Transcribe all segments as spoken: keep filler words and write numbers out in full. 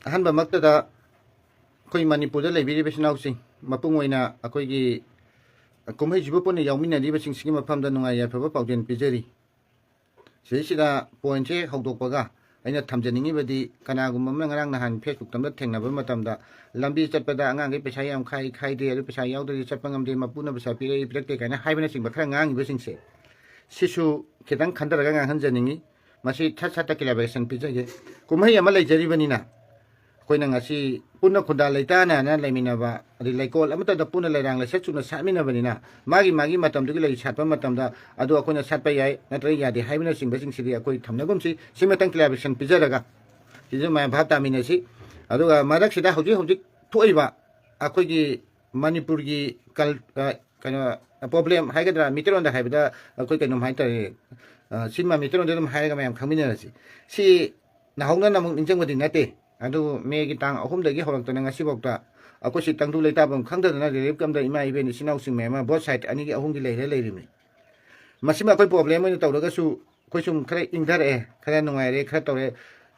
ꯑꯍꯥꯟꯕꯃꯛꯇꯗ ꯑꯩꯈꯣꯏ ꯃꯅꯤꯄꯨꯔꯗ ꯂꯩꯕꯤꯔꯤꯕ ꯏꯆꯤꯟ ꯏꯅꯥꯎꯁꯤꯡ, ꯃꯄꯨꯡ ꯑꯣꯏꯅ ꯑꯩꯈꯣꯏꯒꯤ ꯀꯨꯝꯍꯩꯁꯤꯕꯨ ꯄꯨꯟꯅ ꯌꯥꯎꯃꯤꯟꯅꯔꯤꯕꯁꯤꯡꯁꯤꯒꯤ ꯃꯐꯝꯗ ꯅꯨꯡꯉꯥꯏ ꯌꯥꯏꯐꯕ ꯄꯥꯎꯖꯦꯜ ꯄꯤꯖꯔꯤ꯫ ꯁꯤꯗꯩꯁꯤꯗ ꯄꯣꯏꯟꯁꯦ ꯍꯧꯗꯣꯛꯄꯒ ꯑꯩꯅ ꯊꯝꯖꯅꯤꯡꯉꯤꯕꯗꯤ, ꯀꯅꯥꯒꯨꯝꯕ ꯑꯃꯅ ꯉꯔꯥꯡ ꯅꯍꯥꯟ Facebook ꯇꯝꯗ ꯊꯦꯡꯅꯕ ꯃꯇꯝꯗ, "ꯂꯝꯕꯤ ꯆꯠꯄꯗ ꯑꯉꯥꯡꯈꯩ ꯄꯩꯁꯥ ꯌꯥꯝ ꯈꯥꯏ ꯈꯥꯏꯗꯦ, ꯑꯗꯨ ꯄꯩꯁꯥ ꯌꯥꯎꯗ꯭ꯔꯗꯤ ꯆꯠꯄ ꯉꯝꯗꯦ, ꯃꯄꯨꯅ ꯄꯩꯁꯥ ꯄꯤꯔꯛꯏ ꯄꯤꯔꯛꯇꯦ" ꯀꯥꯏꯅ ꯍꯥꯏꯕꯅꯆꯤꯡꯕ ꯈꯔ ꯉꯥꯡꯉꯤꯕꯁꯤꯡꯁꯦ, ꯁꯤꯁꯨ ꯈꯤꯇꯪ ꯈꯟꯊꯔꯒ ꯉꯥꯡꯍꯟꯖꯅꯤꯡꯉꯤ꯫ ꯃꯁꯤ ꯊꯠ ꯊꯠꯇ clarification ꯄꯤꯖꯒꯦ꯫ ꯀꯨꯝꯍꯩ ꯑꯃ ꯂꯩꯖꯔꯤꯕꯅꯤꯅ, ꯑꯩꯈꯣꯏꯅ ꯉꯁꯤ ꯄꯨꯟꯅ ꯈꯨꯟꯗꯥ ꯂꯩꯇꯥꯅꯅ ꯂꯩꯃꯤꯟꯅꯕ, ꯑꯗꯩ ꯂꯩꯀꯣꯜ ꯑꯃꯠꯇꯗ ꯄꯨꯟꯅ ꯂꯩꯔꯥꯡ ꯂꯩꯁꯦꯠ ꯆꯨꯝꯅ ꯁꯥꯠꯃꯤꯟꯅꯕꯅꯤꯅ, ꯃꯥꯒꯤ ꯃꯥꯒꯤ ꯃꯇꯝꯗꯨꯒꯤ ꯂꯩ ꯁꯥꯠꯄ ꯃꯇꯝꯗ ꯑꯗꯨ ꯑꯩꯈꯣꯏꯅ ꯁꯥꯠꯄ ꯌꯥꯏ ꯅꯠꯇ꯭ꯔꯒ ꯌꯥꯗꯦ ꯍꯥꯏꯕꯅꯆꯤꯡꯕꯁꯤꯡꯁꯤꯗꯤ ꯑꯩꯈꯣꯏ ꯊꯝꯅꯒꯨꯝꯁꯤ꯫ ꯁꯤꯃꯇꯪ clarification ꯄꯤꯖꯔꯒ ꯁꯤꯁꯨ ꯃꯌꯥꯝ ꯚꯥꯞ ꯇꯥꯃꯤꯟꯅꯁꯤ꯫ ꯑꯗꯨꯒ ꯃꯔꯛꯁꯤꯗ ꯍꯧꯖꯤꯛ ꯍꯧꯖꯤꯛ ꯊꯣꯛꯏꯕ ꯑꯩꯈꯣꯏꯒꯤ ꯃꯅꯤꯄꯨꯔꯒꯤ ꯀꯜ-, ꯑ, ꯀꯩꯅꯣ, problem ꯍꯥꯏꯒꯗ꯭ꯔꯥ, ꯃꯤꯇꯩꯔꯣꯟꯗ ꯍꯥꯏꯕꯗ ꯑꯩꯈꯣꯏ ꯀꯩꯅꯣꯝ ꯍꯥꯏꯇꯥꯔꯦ, ꯑ, ꯁꯤꯃ ꯃꯤꯇꯩꯔꯣꯟꯗ ꯑꯗꯨꯝ ꯍꯥꯏꯔꯒ ꯃꯌꯥꯝ ꯈꯪꯃꯤꯟꯅꯔꯁꯤ꯫ ꯁꯤ ꯅꯧꯍꯧꯅꯅ ꯑꯃꯨꯛ ꯅꯤꯡꯁꯤꯡꯕꯗꯤ ꯅꯠꯇꯦ, ꯑꯗꯨꯕꯨ ꯃꯦꯒꯤ ꯇꯥꯡ ꯑꯍꯨꯝꯗꯒꯤ ꯍꯧꯔꯛꯇꯅ ꯉꯁꯤꯐꯥꯎꯗ ꯑꯩꯈꯣꯏꯁꯤ ꯇꯪꯗꯨ ꯂꯩꯇꯥꯐꯝ ꯈꯪꯗꯗꯅ relief camp ꯇ ꯏꯃꯥ ꯏꯕꯦꯟ ꯏꯆꯤꯟ ꯏꯅꯥꯎꯁꯤꯡ ꯃꯌꯥꯝ ꯑꯃ both side ꯑꯅꯤꯒꯤ ꯑꯍꯨꯝꯒꯤ ꯂꯩꯔ ꯂꯩꯔꯤꯕꯅꯤ꯫ ꯃꯁꯤꯃ ꯑꯩꯈꯣꯏ problem ꯑꯣꯏꯅ ꯇꯧꯔꯒꯁꯨ, ꯑꯩꯈꯣꯏ ꯁꯨꯝ ꯈꯔ ꯏꯪꯊꯔꯛꯑꯦ, ꯈꯔ ꯅꯨꯡꯉꯥꯏꯔꯦ, ꯈꯔ ꯇꯧꯔꯦ꯫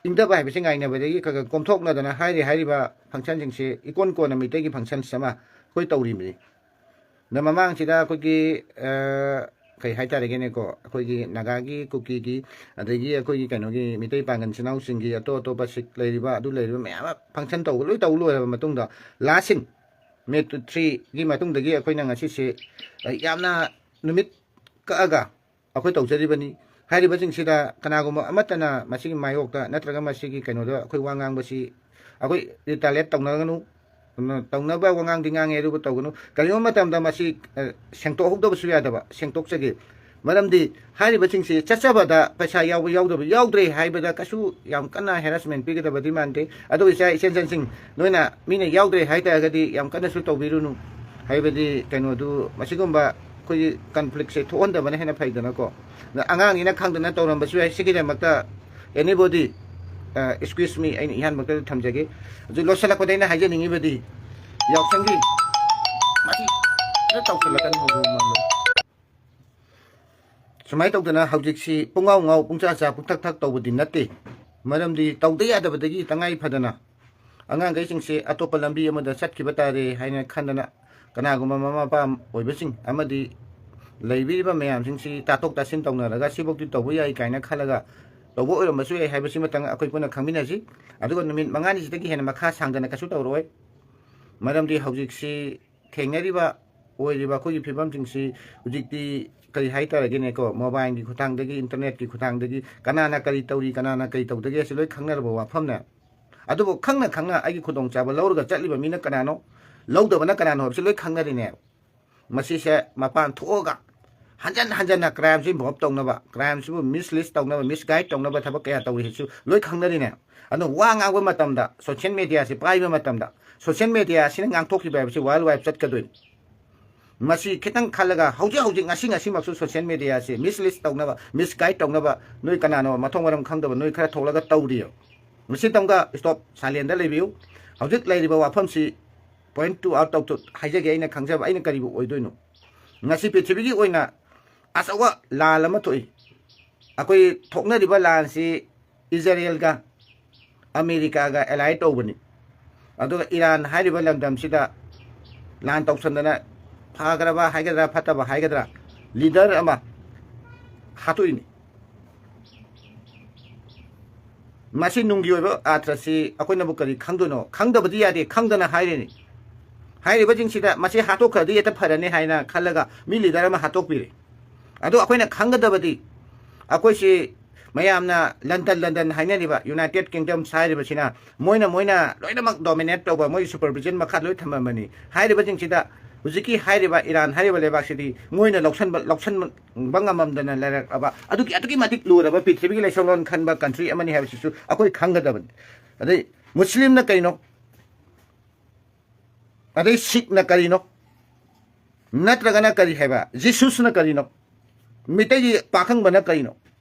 ꯏꯪꯊꯕ ꯍꯥꯏꯕꯁꯤ ꯉꯥꯏꯅꯕꯗꯒꯤ ꯈꯔ ꯈꯔ ꯀꯣꯝꯊꯣꯛꯅꯗꯅ ꯍꯥꯏꯔꯤ ꯍꯥꯏꯔꯤꯕ function ꯁꯤꯡꯁꯤ ꯏꯀꯣꯟ ꯀꯣꯟꯅ ꯃꯤꯇꯩꯒꯤ functions ꯑꯃ ꯑꯩꯈꯣꯏ ꯇꯧꯔꯤꯕꯅꯤ꯫ ꯑꯗ ꯃꯃꯥꯡꯁꯤꯗ ꯑꯩꯈꯣꯏꯒꯤ, ꯑ, ꯀꯩ ꯍꯥꯏꯇꯥꯔꯦꯒꯦꯅꯦꯀꯣ, ꯑꯩꯈꯣꯏꯒꯤ ꯅꯥꯒꯥꯒꯤ, ꯀꯨꯀꯤꯒꯤ, ꯑꯗꯒꯤ ꯑꯩꯈꯣꯏꯒꯤ ꯀꯩꯅꯣꯒꯤ ꯃꯤꯇꯩ ꯄꯥꯡꯒꯜ ꯏꯆꯤꯟ ꯏꯅꯥꯎꯁꯤꯡꯒꯤ ꯑꯇꯣꯞ ꯑꯇꯣꯞꯄ ꯁꯤꯛ ꯂꯩꯔꯤꯕ, ꯑꯗꯨ ꯂꯩꯔꯤꯕ ꯃꯌꯥꯝ ꯑꯃ function ꯇꯧꯕ ꯂꯣꯏ ꯇꯧ ꯂꯣꯏꯔꯕ ꯃꯇꯨꯡꯗ, last scene, May three ꯒꯤ ꯃꯇꯨꯡꯗꯒꯤ ꯑꯩꯈꯣꯏꯅ ꯉꯁꯤꯁꯦ, ꯑ, ꯌꯥꯝꯅ ꯅꯨꯃꯤꯠ ꯀꯛꯑꯒ ꯑꯩꯈꯣꯏ ꯇꯧꯖꯔꯤꯕꯅꯤ꯫ ꯍꯥꯏꯔꯤꯕꯁꯤꯡꯁꯤꯗ ꯀꯅꯥꯒꯨꯝꯕ ꯑꯃꯠꯇꯅ ꯃꯁꯤꯒꯤ ꯃꯥꯌꯣꯛꯇ ꯅꯠꯇ꯭ꯔꯒ ꯃꯁꯤꯒꯤ ꯀꯩꯅꯣꯗ ꯑꯩꯈꯣꯏ ꯋꯥ ꯉꯥꯡꯕꯁꯤ ꯑꯩꯈꯣꯏ retaliate ꯇꯧꯅꯒꯅꯨ꯫ ꯇꯧꯅꯕ ꯋꯥꯉꯥꯡꯗꯤ ꯉꯥꯡꯉꯦ, ꯑꯗꯨꯕꯨ ꯇꯧꯒꯅꯨ꯫ ꯀꯔꯤꯒꯨꯝꯕ ꯃꯇꯝꯗ ꯃꯁꯤ, ꯑ, ꯁꯦꯡꯗꯣꯛꯍꯧꯗꯕꯁꯨ ꯌꯥꯗꯕ, ꯁꯦꯡꯗꯣꯛꯆꯒꯦ꯫ ꯃꯔꯝꯗꯤ ꯍꯥꯏꯔꯤꯕꯁꯤꯡꯁꯤ ꯆꯠꯆꯕꯗ ꯄꯩꯁꯥ ꯌꯥꯎꯕ ꯌꯥꯎꯗꯕ ꯌꯥꯎꯗ꯭ꯔꯦ ꯍꯥꯏꯕꯗ ꯀꯩꯁꯨ ꯌꯥꯝ ꯀꯟꯅ harassment ꯄꯤꯒꯗꯕꯗꯤ ꯃꯥꯟꯗꯦ꯫ ꯑꯗꯨ ꯏꯆꯥ ꯏꯆꯟꯁꯤꯡ, ꯅꯣꯏꯅ ꯃꯤꯅ ꯌꯥꯎꯗ꯭ꯔꯦ ꯍꯥꯏ ꯇꯥꯔꯒꯗꯤ ꯌꯥꯝ ꯀꯟꯅꯁꯨ ꯇꯧꯕꯤꯔꯨꯅꯨ꯫ ꯍꯥꯏꯕꯗꯤ ꯀꯩꯅꯣꯗꯨ, ꯃꯁꯤꯒꯨꯝꯕ ꯑꯩꯈꯣꯏꯒꯤ conflict ꯁꯦ ꯊꯣꯛꯍꯟꯗꯕꯅ ꯍꯦꯟꯅ ꯐꯩꯗꯅꯀꯣ꯫ ꯑꯗ ꯑꯉꯥꯡꯅꯤꯅ ꯈꯪꯗꯅ ꯇꯧꯔꯝꯕꯁꯨ ꯌꯥꯏ꯫ ꯁꯤꯒꯤꯗꯃꯛꯇ anybody, ꯑ, excuse me, ꯑꯩꯅ ꯏꯍꯥꯟꯃꯛꯇꯗ ꯊꯝꯖꯒꯦ꯫ ꯍꯧꯖꯤꯛ ꯂꯣꯏꯁꯤꯜꯂꯛꯄꯗ ꯑꯩꯅ ꯍꯥꯏꯖꯅꯤꯡꯉꯤꯕꯗꯤ, ꯌꯥꯎꯁꯪꯒꯤ ꯃꯁꯤ ꯈꯔ ꯇꯧꯁꯤꯜꯂꯛꯀꯅꯤ ꯍꯧꯖꯤꯛ ꯃꯃꯥꯡꯗ꯫ ꯁꯨꯃꯥꯏꯅ ꯇꯧꯗꯅ ꯍꯧꯖꯤꯛꯁꯤ ꯄꯨꯡꯉꯥꯎ ꯉꯥꯎ, ꯄꯨꯡꯆꯥ ꯆꯥ, ꯄꯨꯡꯊꯛ ꯊꯛ ꯇꯧꯕꯗꯤ ꯅꯠꯇꯦ꯫ ꯃꯔꯝꯗꯤ ꯇꯧꯗ ꯌꯥꯗꯕꯗꯒꯤ ꯇꯉꯥꯏ ꯐꯗꯅ ꯑꯉꯥꯡꯈꯩꯁꯤꯡꯁꯦ ꯑꯇꯣꯞꯄ ꯂꯝꯕꯤ ꯑꯃꯗ ꯆꯠꯈꯤꯕ ꯇꯥꯔꯦ ꯍꯥꯏꯅ ꯈꯟꯗꯅ, ꯀꯅꯥꯒꯨꯝꯕ ꯃꯃꯥ ꯃꯄꯥ ꯑꯣꯏꯕꯁꯤꯡ ꯑꯃꯗꯤ ꯂꯩꯕꯤꯔꯤꯕ ꯃꯌꯥꯝꯁꯤꯡꯁꯤ ꯇꯥꯊꯣꯛ ꯇꯥꯁꯤꯟ ꯇꯧꯅꯔꯒ ꯁꯤꯐꯧꯗꯤ ꯇꯧꯕ ꯌꯥꯏ ꯀꯥꯏꯅ ꯈꯜꯂꯒ ꯇꯧꯕ ꯑꯣꯏꯔꯝꯕꯁꯨ ꯌꯥꯏ ꯍꯥꯏꯕꯁꯤꯃꯇꯪ ꯑꯩꯈꯣꯏ ꯄꯨꯟꯅ ꯈꯪꯃꯤꯟꯅꯁꯤ꯫ ꯑꯗꯨꯒ ꯅꯨꯃꯤꯠ ꯃꯉꯥꯅꯤꯁꯤꯗꯒꯤ ꯍꯦꯟꯅ ꯃꯈꯥ ꯁꯥꯡꯗꯅ ꯀꯩꯁꯨ ꯇꯧꯔꯣꯏ꯫ ꯃꯔꯝꯗꯤ ꯍꯧꯖꯤꯛꯁꯤ ꯊꯦꯡꯅꯔꯤꯕ, ꯑꯣꯏꯔꯤꯕ ꯑꯩꯈꯣꯏꯒꯤ ꯐꯤꯕꯝꯁꯤꯡꯁꯤ ꯍꯧꯖꯤꯛꯇꯤ ꯀꯔꯤ ꯍꯥꯏꯇꯥꯔꯒꯦꯅꯦꯀꯣ, ꯃꯣꯕꯥꯏꯜꯒꯤ ꯈꯨꯠꯊꯥꯡꯗꯒꯤ, ꯏꯟꯇꯔꯅꯦꯠꯀꯤ ꯈꯨꯠꯊꯥꯡꯗꯒꯤ ꯀꯅꯥꯅ ꯀꯔꯤ ꯇꯧꯔꯤ, ꯀꯅꯥꯅ ꯀꯔꯤ ꯇꯧꯗꯒꯦ ꯍꯥꯏꯁꯤ ꯂꯣꯏ ꯈꯪꯅꯔꯕ ꯋꯥꯐꯝꯅꯦ꯫ ꯑꯗꯨꯕꯨ ꯈꯪꯅ ꯈꯪꯅ ꯑꯩꯒꯤ ꯈꯨꯗꯣꯡꯆꯥꯕ ꯂꯧꯔꯒ ꯆꯠꯂꯤꯕ ꯃꯤꯅ ꯀꯅꯥꯅꯣ, ꯂꯧꯗꯕꯅ ꯀꯅꯥꯅꯣ ꯍꯥꯏꯕꯁꯤ ꯂꯣꯏ ꯈꯪꯅꯔꯤꯅꯦꯕ꯫ ꯃꯁꯤꯁꯦ ꯃꯄꯥꯟ ꯊꯣꯛꯑꯒ ꯍꯟꯖꯟ ꯍꯟꯖꯟꯅ ꯀ꯭ꯔꯥꯏꯝꯁꯤ ꯏꯟꯚꯣꯜꯕ ꯇꯧꯅꯕ, ꯀ꯭ꯔꯥꯏꯝꯁꯤꯕꯨ ꯃꯤꯁꯂꯤꯁ ꯇꯧꯅꯕ, ꯃꯤꯁꯒꯥꯏꯗ ꯇꯧꯅꯕ ꯊꯕꯛ ꯀꯌꯥ ꯇꯧꯔꯤ ꯍꯥꯏꯕꯁꯨ ꯂꯣꯏ ꯈꯪꯅꯔꯤꯅꯦ꯫ ꯑꯗꯨꯅ ꯋꯥ ꯉꯥꯡꯕ ꯃꯇꯝꯗ, ꯁꯣꯁꯤꯌꯦꯜ ꯃꯦꯗꯤꯌꯥꯁꯤ ꯄꯥꯏꯕ ꯃꯇꯝꯗ, ꯁꯣꯁꯤꯌꯦꯜ ꯃꯦꯗꯤꯌꯥ ꯑꯁꯤꯅ ꯉꯥꯡꯊꯣꯛꯈꯤꯕ ꯍꯥꯏꯕꯁꯤ ꯋꯥꯔꯜ ꯋꯥꯏꯗ ꯆꯠꯀꯗꯣꯏꯅꯤ꯫ ꯃꯁꯤ ꯈꯤꯇꯪ ꯈꯜꯂꯒ ꯍꯧꯖꯤꯛ ꯍꯧꯖꯤꯛ ꯉꯁꯤ ꯉꯁꯤꯃꯛꯁꯨ ꯁꯣꯁꯤꯌꯦꯜ ꯃꯦꯗꯤꯌꯥꯁꯤ ꯃꯤꯁꯂꯤꯁ ꯇꯧꯅꯕ, ꯃꯤꯁꯒꯥꯏꯗ ꯇꯧꯅꯕ ꯅꯣꯏ ꯀꯅꯥꯅꯣ ꯃꯊꯣꯡ ꯃꯔꯝ ꯈꯪꯗꯕ ꯅꯣꯏ ꯈꯔ ꯊꯣꯛꯂꯒ ꯇꯧꯔꯤꯌꯣ꯫ ꯃꯁꯤꯇꯪꯒ ꯁ꯭ꯇꯣꯞ, ꯁꯥꯏꯂꯦꯟꯗ ꯂꯩꯕꯤꯌꯨ꯫ ꯍꯧꯖꯤꯛ ꯂꯩꯔꯤꯕ ꯋꯥꯐꯝꯁꯤ ꯄꯣꯏꯟꯠ ꯇꯨ ꯑꯥꯎꯠ ꯇꯧꯊꯣꯛ ꯍꯥꯏꯖꯒꯦ, ꯑꯩꯅ ꯈꯪꯖꯕ, ꯑꯩꯅ ꯀꯔꯤꯕꯨ ꯑꯣꯏꯗꯣꯏꯅꯣ? ꯉꯁꯤ ꯄ꯭ꯔꯤꯊꯤꯕꯤꯒꯤ ꯑꯣꯏꯅ ꯑꯆꯧꯕ ꯂꯥꯟ ꯑꯃ ꯊꯣꯛꯏ꯫ ꯑꯩꯈꯣꯏ ꯊꯣꯛꯅꯔꯤꯕ ꯂꯥꯟꯁꯤ ꯏꯖꯔꯦꯜꯒ ꯑꯃꯦꯔꯤꯀꯥꯒ ꯑꯦꯂꯥꯏ ꯇꯧꯕꯅꯤ꯫ ꯑꯗꯨꯒ ꯏꯔꯥꯟ ꯍꯥꯏꯔꯤꯕ ꯂꯝꯗꯝꯁꯤꯗ ꯂꯥꯟ ꯇꯧꯁꯟꯗꯅ ꯐꯈ꯭ꯔꯕ ꯍꯥꯏꯒꯗ꯭ꯔꯥ ꯐꯠꯇꯕ ꯍꯥꯏꯒꯗ꯭ꯔꯥ, ꯂꯤꯗꯔ ꯑꯃ ꯍꯥꯠꯇꯣꯛꯏꯅꯤ꯫ ꯃꯁꯤ ꯅꯨꯡꯒꯤ ꯑꯣꯏꯕ ꯑꯥꯔꯊꯁꯤ ꯑꯩꯈꯣꯏꯅꯕꯨ ꯀꯔꯤ ꯈꯪꯗꯣꯏꯅꯣ? ꯈꯪꯗꯕꯗꯤ ꯌꯥꯗꯦ, ꯈꯪꯗꯅ ꯍꯥꯏꯔꯤꯅꯤ꯫ ꯍꯥꯏꯔꯤꯕꯁꯤꯡꯁꯤꯗ ꯃꯁꯤ ꯍꯥꯠꯇꯣꯛꯈ꯭ꯔꯗꯤ ꯍꯦꯛꯇ ꯐꯔꯅꯤ ꯍꯥꯏꯅ ꯈꯜꯂꯒ ꯃꯤ ꯂꯤꯗꯔ ꯑꯃ ꯍꯥꯠꯇꯣꯛꯄꯤꯔꯦ꯫ ꯑꯗꯣ ꯑꯩꯈꯣꯏꯅ ꯈꯪꯒꯗꯕꯗꯤ, ꯑꯩꯈꯣꯏꯁꯤ ꯃꯌꯥꯝꯅ ꯂꯟꯗꯟ ꯂꯟꯗꯟ ꯍꯥꯏꯅꯔꯤꯕ ꯌꯨꯅꯥꯏꯇꯦꯠ ꯀꯤꯡꯗꯝꯁ ꯍꯥꯏꯔꯤꯕꯁꯤꯅ ꯃꯣꯏꯅ, ꯃꯣꯏꯅ ꯂꯣꯏꯅꯃꯛ ꯗꯣꯃꯤꯅꯦꯠ ꯇꯧꯕ, ꯃꯣꯏꯒꯤ ꯁꯨꯄꯔꯚꯤꯖꯟ ꯃꯈꯥ ꯂꯣꯏ ꯊꯝꯃꯝꯕꯅꯤ꯫ ꯍꯥꯏꯔꯤꯕꯁꯤꯡꯁꯤꯗ ꯍꯧꯖꯤꯛꯀꯤ ꯍꯥꯏꯔꯤꯕ ꯏꯔꯥꯟ ꯍꯥꯏꯔꯤꯕ ꯂꯩꯕꯥꯛꯁꯤꯗꯤ ꯃꯣꯏꯅ ꯂꯧꯁꯟꯕ, ꯂꯧꯁꯟꯕ ꯉꯝꯃꯝꯗꯅ ꯂꯩꯔꯛꯂꯕ ꯑꯗꯨꯒꯤ, ꯑꯗꯨꯛꯀꯤ ꯃꯇꯤꯛ ꯂꯨꯔꯕ ꯄ꯭ꯔꯤꯊꯤꯕꯤꯒꯤ ꯂꯩꯁꯣꯟꯂꯣꯟ ꯈꯟꯕ ꯀꯟꯇ꯭ꯔꯤ ꯑꯃꯅꯤ ꯍꯥꯏꯕꯁꯤꯁꯨ ꯑꯩꯈꯣꯏ ꯈꯪꯒꯗꯕꯅꯤ꯫ ꯑꯗꯩ ꯃꯨꯁꯂꯤꯝꯅ ꯀꯩꯅꯣ? ꯑꯗꯩ ꯁꯤꯈꯅ ꯀꯔꯤꯅꯣ? ꯅꯠꯇ꯭ꯔꯒꯅ ꯀꯔꯤ ꯍꯥꯏꯕ? ꯖꯤꯁꯨꯁꯅ ꯀꯔꯤꯅꯣ? ꯃꯤꯇꯩꯒꯤ ꯄꯥꯈꯪꯕꯅ ꯀꯔꯤꯅꯣ?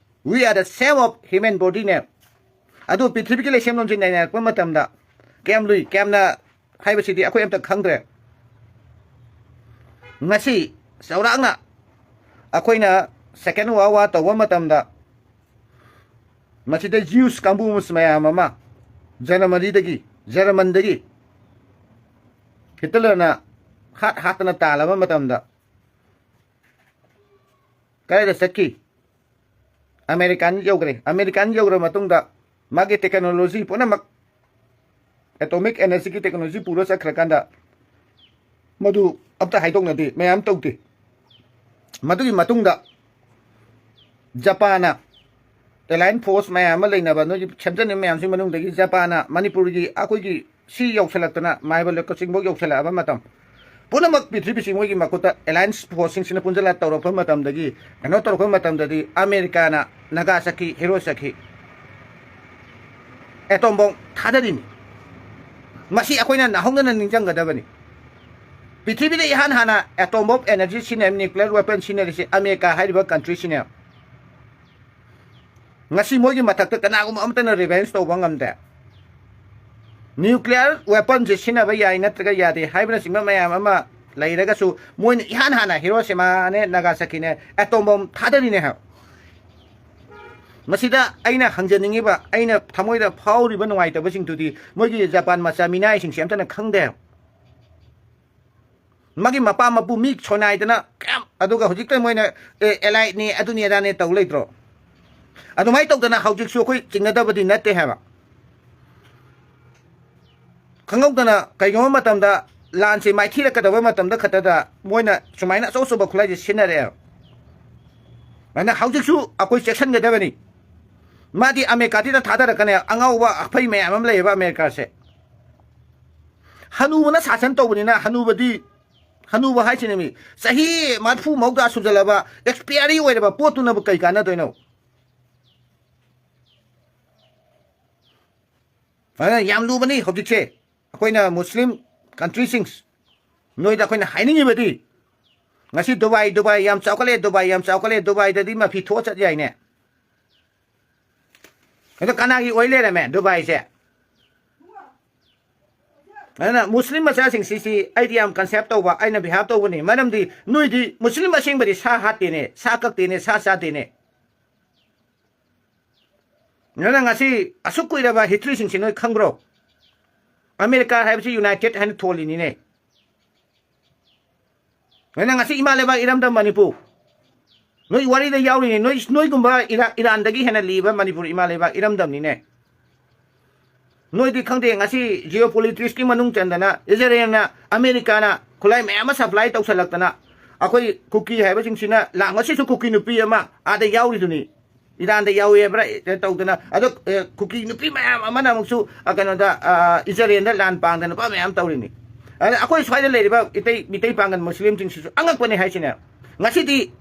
We are the same of human body ꯅꯦ꯫ ꯑꯗꯨ ꯄ꯭ꯔꯤꯊꯤꯕꯤꯒꯤ ꯂꯩꯁꯦꯝꯂꯣꯟꯁꯤ ꯅꯩꯅꯔꯛꯄ ꯃꯇꯝꯗ ꯀꯌꯥꯝ ꯂꯨꯏ, ꯀꯌꯥꯝꯅ ꯍꯥꯏꯕꯁꯤꯗꯤ ꯑꯩꯈꯣꯏ ꯑꯝꯇ ꯈꯪꯗ꯭ꯔꯦ꯫ ꯉꯁꯤ ꯆꯥꯎꯔꯥꯛꯅ ꯑꯩꯈꯣꯏꯅ ꯁꯦꯀꯦꯟ ꯋꯥꯔꯜ ꯋꯥꯔ ꯇꯧꯕ ꯃꯇꯝꯗ ꯃꯁꯤꯗ ꯖ꯭ꯌꯨꯁ ꯀꯥꯡꯕꯨ ꯃꯌꯥꯝ ꯑꯃ ꯖꯅꯋꯥꯔꯤꯗꯒꯤ ꯖꯔꯃꯟꯗꯒꯤ ꯍꯤꯠꯂꯔꯅ ꯍꯥꯠ ꯍꯥꯠꯇꯅ ꯇꯥꯜꯂꯕ ꯃꯇꯝꯗ ꯀꯗꯥꯏꯗ ꯆꯠꯈꯤ? ꯑꯃꯦꯔꯤꯀꯥꯟ ꯌꯧꯈ꯭ꯔꯦ꯫ ꯑꯃꯦꯔꯤꯀꯥꯟ ꯌꯧꯔꯕ ꯃꯇꯨꯡꯗ ꯃꯥꯒꯤ ꯇꯦꯛꯅꯣꯂꯣꯖꯤ ꯄꯨꯝꯅꯃꯛ, ꯑꯦꯇꯣꯃꯤꯛ ꯑꯦꯅꯔꯖꯤꯒꯤ ꯇꯦꯛꯅꯣꯂꯣꯖꯤ ꯄꯨꯔ ꯆꯠꯈ꯭ꯔꯀꯥꯟꯗ ꯃꯗꯨ ꯑꯝꯇ ꯍꯥꯏꯗꯣꯛꯅꯗꯦ, ꯃꯌꯥꯝ ꯇꯧꯗꯦ꯫ ꯃꯗꯨꯒꯤ ꯃꯇꯨꯡꯗ ꯖꯄꯥꯟꯅ ꯑꯦꯂꯥꯏꯟ ꯐꯣꯔꯁ ꯃꯌꯥꯝ ꯑꯃ ꯂꯩꯅꯕ ꯅꯣꯏꯒꯤ ꯁꯦꯝꯖꯟꯅꯤꯡꯕ ꯃꯌꯥꯝꯁꯤꯒꯤ ꯃꯅꯨꯡꯗꯒꯤ ꯖꯄꯥꯟꯅ ꯃꯅꯤꯄꯨꯔꯒꯤ ꯑꯩꯈꯣꯏꯒꯤ ꯁꯤ ꯌꯧꯁꯤꯜꯂꯛꯇꯅ ꯃꯥꯏꯕ ꯂꯣꯏꯀ ꯆꯤꯡꯕꯣꯛ ꯌꯧꯁꯤꯜꯂꯛꯑꯕ ꯃꯇꯝ ꯄꯨꯝꯅꯃꯛ ꯄ꯭ꯔꯤꯊꯤꯕꯤꯁꯤ ꯃꯣꯏꯒꯤ ꯃꯈꯨꯠꯇ ꯑꯦꯂꯥꯏꯟꯁ ꯐꯣꯔꯁꯁꯤꯡꯁꯤꯅ ꯄꯨꯟꯁꯤꯜꯂ ꯇꯧꯔꯛꯄ ꯃꯇꯝꯗꯒꯤ, ꯀꯩꯅꯣ ꯇꯧꯔꯛꯄ ꯃꯇꯝꯗꯗꯤ ꯑꯃꯦꯔꯤꯀꯥꯅ ꯅꯥꯒꯥ ꯆꯠꯈꯤ, ꯍꯤꯔꯣ ꯆꯠꯈꯤ, ꯑꯦꯇꯣꯝ ꯕꯣꯝ ꯊꯥꯗꯔꯤꯅꯤ꯫ ꯃꯁꯤ ꯑꯩꯈꯣꯏꯅ ꯅꯥꯍꯧꯗꯅ ꯅꯤꯡꯁꯤꯡꯒꯗꯕꯅꯤ꯫ ꯄ꯭ꯔꯤꯊꯤꯕꯤꯗ ꯏꯍꯥꯟ ꯍꯥꯟꯅ ꯑꯦꯇꯣꯝ ꯕꯣꯝ ꯑꯦꯅꯔꯖꯤ ꯁꯤꯖꯤꯟꯅꯔꯤꯕ, ꯅ꯭ꯌꯨꯀ꯭ꯂꯤꯌꯔ ꯋꯦꯄꯟ ꯁꯤꯖꯤꯟꯅꯔꯤꯁꯤ ꯑꯃꯦꯔꯤꯀꯥ ꯍꯥꯏꯔꯤꯕ ꯀꯟꯇ꯭ꯔꯤꯁꯤꯅꯦ꯫ ꯉꯁꯤ ꯃꯣꯏꯒꯤ ꯃꯊꯛꯇ ꯀꯅꯥꯒꯨꯝꯕ ꯑꯃꯠꯇꯅ ꯔꯤꯚꯦꯟꯖ ꯇꯧꯕ ꯉꯝꯗꯦ꯫ ꯅ꯭ꯌꯨꯀ꯭ꯂꯤꯌꯔ ꯋꯦꯄꯟꯁꯦ ꯁꯤꯖꯤꯟꯅꯕ ꯌꯥꯏ ꯅꯠꯇ꯭ꯔꯒ ꯌꯥꯗꯦ ꯍꯥꯏꯕꯅꯆꯤꯡꯕ ꯃꯌꯥꯝ ꯑꯃ ꯂꯩꯔꯒꯁꯨ, ꯃꯣꯏꯅ ꯏꯍꯥꯟ ꯍꯥꯟꯅ ꯍꯤꯔꯣꯁꯤꯃꯥꯅꯦ ꯅꯥꯒꯥꯁꯥꯀꯤꯅꯦ ꯑꯦꯇꯣꯝ ꯕꯣꯝ ꯊꯥꯗꯔꯤꯅꯦ ꯍꯥꯏꯕ꯫ ꯃꯁꯤꯗ ꯑꯩꯅ ꯍꯪꯖꯅꯤꯡꯉꯤꯕ, ꯑꯩꯅ ꯊꯃꯣꯏꯗ ꯐꯥꯎꯔꯤꯕ ꯅꯨꯡꯉꯥꯏꯇꯕꯁꯤꯡꯗꯨꯗꯤ ꯃꯣꯏꯒꯤ ꯖꯄꯥꯟ ꯃꯆꯥ ꯃꯤꯅꯥꯏꯁꯤꯡꯁꯦ ꯑꯝꯇꯅ ꯈꯪꯗꯦ ꯍꯥꯏꯕ꯫ ꯃꯥꯒꯤ ꯃꯄꯥ ꯃꯄꯨ ꯃꯤ ꯁꯣꯏꯅꯥꯏꯗꯅ ꯀꯌꯥꯝ, ꯑꯗꯨꯒ ꯍꯧꯖꯤꯛꯇ ꯃꯣꯏꯅ, "ꯑꯦ, ꯑꯦꯂꯥꯏꯠꯅꯤ, ꯑꯗꯨꯅꯤ ꯑꯗꯥꯅꯤ" ꯇꯧ ꯂꯩꯇ꯭ꯔꯣ? ꯑꯗꯨꯃꯥꯏꯅ ꯇꯧꯗꯅ ꯍꯧꯖꯤꯛꯁꯨ ꯑꯩꯈꯣꯏ ꯆꯤꯡꯅꯗꯕꯗꯤ ꯅꯠꯇꯦ ꯍꯥꯏꯕ꯫ ꯈꯪꯍꯧꯗꯅ ꯀꯩꯒꯨꯝꯕ ꯃꯇꯝꯗ ꯂꯥꯟꯁꯦ ꯃꯥꯏꯊꯤꯔꯛꯀꯗꯕ ꯃꯇꯝꯗ ꯈꯛꯇꯗ ꯃꯣꯏꯅ ꯁꯨꯃꯥꯏꯅ ꯑꯆꯧ ꯑꯆꯧꯕ ꯈꯨꯠꯂꯥꯏꯁꯦ ꯁꯤꯖꯤꯟꯅꯔꯛꯑꯦꯕ꯫ ꯑꯗꯨꯅ ꯍꯧꯖꯤꯛꯁꯨ ꯑꯩꯈꯣꯏ ꯆꯦꯛꯁꯤꯟꯒꯗꯕꯅꯤ꯫ ꯃꯥꯗꯤ ꯑꯃꯦꯔꯤꯀꯥꯗꯤꯗ ꯊꯥꯗꯔꯛꯀꯅꯤ, ꯑꯉꯥꯎꯕ ꯑꯐꯩ ꯃꯌꯥꯝ ꯑꯃ ꯂꯩꯌꯦꯕ ꯑꯃꯦꯔꯤꯀꯥꯁꯦ꯫ ꯍꯅꯨꯕꯅ ꯁꯥꯁꯟ ꯇꯧꯕꯅꯤꯅ ꯍꯅꯨꯕꯗꯤ, ꯍꯅꯨꯕ ꯍꯥꯏꯁꯤꯅ ꯃꯤ ꯆꯍꯤ ꯃꯔꯤꯐꯨ ꯃꯧꯗ꯭ꯔꯥ ꯁꯨꯖꯜꯂꯕ ꯑꯦꯛꯁꯄꯤꯌꯥꯔꯤ ꯑꯣꯏꯔꯕ ꯄꯣꯠꯇꯨꯅꯕꯨ ꯀꯩ ꯀꯥꯟꯅꯗꯣꯏꯅꯣ? ꯑꯗꯨꯅ ꯌꯥꯝ ꯂꯨꯕꯅꯤ ꯍꯧꯖꯤꯛꯁꯦ꯫ ꯑꯩꯈꯣꯏꯅ ꯃꯨꯁꯂꯤꯝ ꯀꯟꯇ꯭ꯔꯤꯁꯤꯡ, ꯅꯣꯏꯗ ꯑꯩꯈꯣꯏꯅ ꯍꯥꯏꯅꯤꯡꯉꯤꯕꯗꯤ, ꯉꯁꯤ ꯗꯨꯕꯥꯏ, ꯗꯨꯕꯥꯏ ꯌꯥꯝ ꯆꯥꯎꯈꯠꯂꯦ, ꯗꯨꯕꯥꯏ ꯌꯥꯝ ꯆꯥꯎꯈꯠꯂꯦ, ꯗꯨꯕꯥꯏꯗꯗꯤ ꯃꯐꯤ ꯊꯣꯛꯑ ꯆꯠ ꯌꯥꯏꯅꯦ꯫ ꯑꯗꯣ ꯀꯅꯥꯒꯤ ꯑꯣꯏ ꯂꯩꯔꯝꯃꯦ ꯗꯨꯕꯥꯏꯁꯦ? ꯑꯗꯨꯅ ꯃꯨꯁꯂꯤꯝ ꯃꯆꯥꯁꯤꯡꯁꯤꯁꯤ ꯑꯩꯗꯤ ꯌꯥꯝ ꯀꯟꯁꯦꯞ ꯇꯧꯕ, ꯑꯩꯅ ꯕꯤꯍꯥꯞ ꯇꯧꯕꯅꯤ꯫ ꯃꯔꯝꯗꯤ ꯅꯣꯏꯗꯤ ꯃꯨꯁꯂꯤꯝ ꯑꯁꯦꯡꯕꯗꯤ ꯁꯥ ꯍꯥꯠꯇꯦꯅꯦ, ꯁꯥ ꯀꯛꯇꯦꯅꯦ, ꯁꯥ ꯆꯥꯗꯦꯅꯦ꯫ ꯑꯗꯨꯅ ꯉꯁꯤ ꯑꯁꯨꯛ ꯀꯨꯏꯔꯕ ꯍꯤꯁꯇ꯭ꯔꯤꯁꯤꯡꯁꯤ ꯅꯣꯏ ꯈꯪꯕ꯭ꯔꯣ? ꯑꯃꯦꯔꯤꯀꯥ ꯍꯥꯏꯕꯁꯤ ꯌꯨꯅꯥꯏꯇꯦꯠ ꯍꯥꯏꯅ ꯊꯣꯜꯂꯤꯅꯤꯅꯦ꯫ ꯅꯪ ꯉꯁꯤ ꯏꯃꯥ ꯂꯩꯕꯥꯛ ꯏꯔꯝꯗꯝ ꯃꯅꯤꯄꯨꯔ, ꯅꯣꯏ ꯋꯥꯔꯤꯗ ꯌꯥꯎꯔꯤꯅꯤ꯫ ꯅꯣꯏ, ꯅꯣꯏꯒꯨꯝꯕ ꯏꯔꯥ-, ꯏꯔꯥꯟꯗꯒꯤ ꯍꯦꯟꯅ ꯂꯤꯕ ꯃꯅꯤꯄꯨꯔ ꯏꯃꯥ ꯂꯩꯕꯥꯛ ꯏꯔꯝꯗꯝꯅꯤꯅꯦ꯫ ꯅꯣꯏꯗꯤ ꯈꯪꯗꯦ, ꯉꯁꯤ ꯖꯤꯑꯣ ꯄꯣꯂꯤꯇꯤꯛꯁꯀꯤ ꯃꯅꯨꯡ ꯆꯟꯗꯅ ꯏꯖꯔꯦꯜꯅ, ꯑꯃꯦꯔꯤꯀꯥꯅ ꯈꯨꯠꯂꯥꯏ ꯃꯌꯥꯝ ꯑꯃ ꯁꯄ꯭ꯂꯥꯏ ꯇꯧꯁꯜꯂꯛꯇꯅ, ꯑꯩꯈꯣꯏ ꯀꯨꯀꯤ ꯍꯥꯏꯕꯁꯤꯡꯁꯤꯅ ꯂꯥꯛ, ꯉꯁꯤꯁꯨ ꯀꯨꯀꯤ ꯅꯨꯄꯤ ꯑꯃ ꯑꯥꯗ ꯌꯥꯎꯔꯤꯗꯨꯅꯤ, ꯏꯔꯥꯟꯗ ꯌꯥꯎꯏ ꯍꯥꯏꯕ꯭ꯔꯥ, ꯑꯦ, ꯇꯧꯗꯅ꯫ ꯑꯗꯣ, ꯑꯦ, ꯀꯨꯀꯤ ꯅꯨꯄꯤ ꯃꯌꯥꯝ ꯑꯃꯅ ꯑꯃꯨꯛꯁꯨ, ꯑ, ꯀꯩꯅꯣꯗ, ꯑ, ꯏꯖꯔꯦꯜꯗ ꯂꯥꯟ ꯄꯥꯡꯗꯅ ꯅꯨꯄꯥ ꯃꯌꯥꯝ ꯇꯧꯔꯤꯅꯤ꯫ ꯑꯗ ꯑꯩꯈꯣꯏ ꯁ꯭ꯋꯥꯏꯗ ꯂꯩꯔꯤꯕ ꯏꯇꯩ, ꯃꯤꯇꯩ ꯄꯥꯡꯒꯜ ꯃꯨꯁꯂꯤꯝꯁꯤꯡꯁꯤꯁꯨ ꯑꯉꯛꯄꯅꯤ ꯍꯥꯏꯁꯤꯅꯦ꯫ ꯉꯁꯤꯗꯤ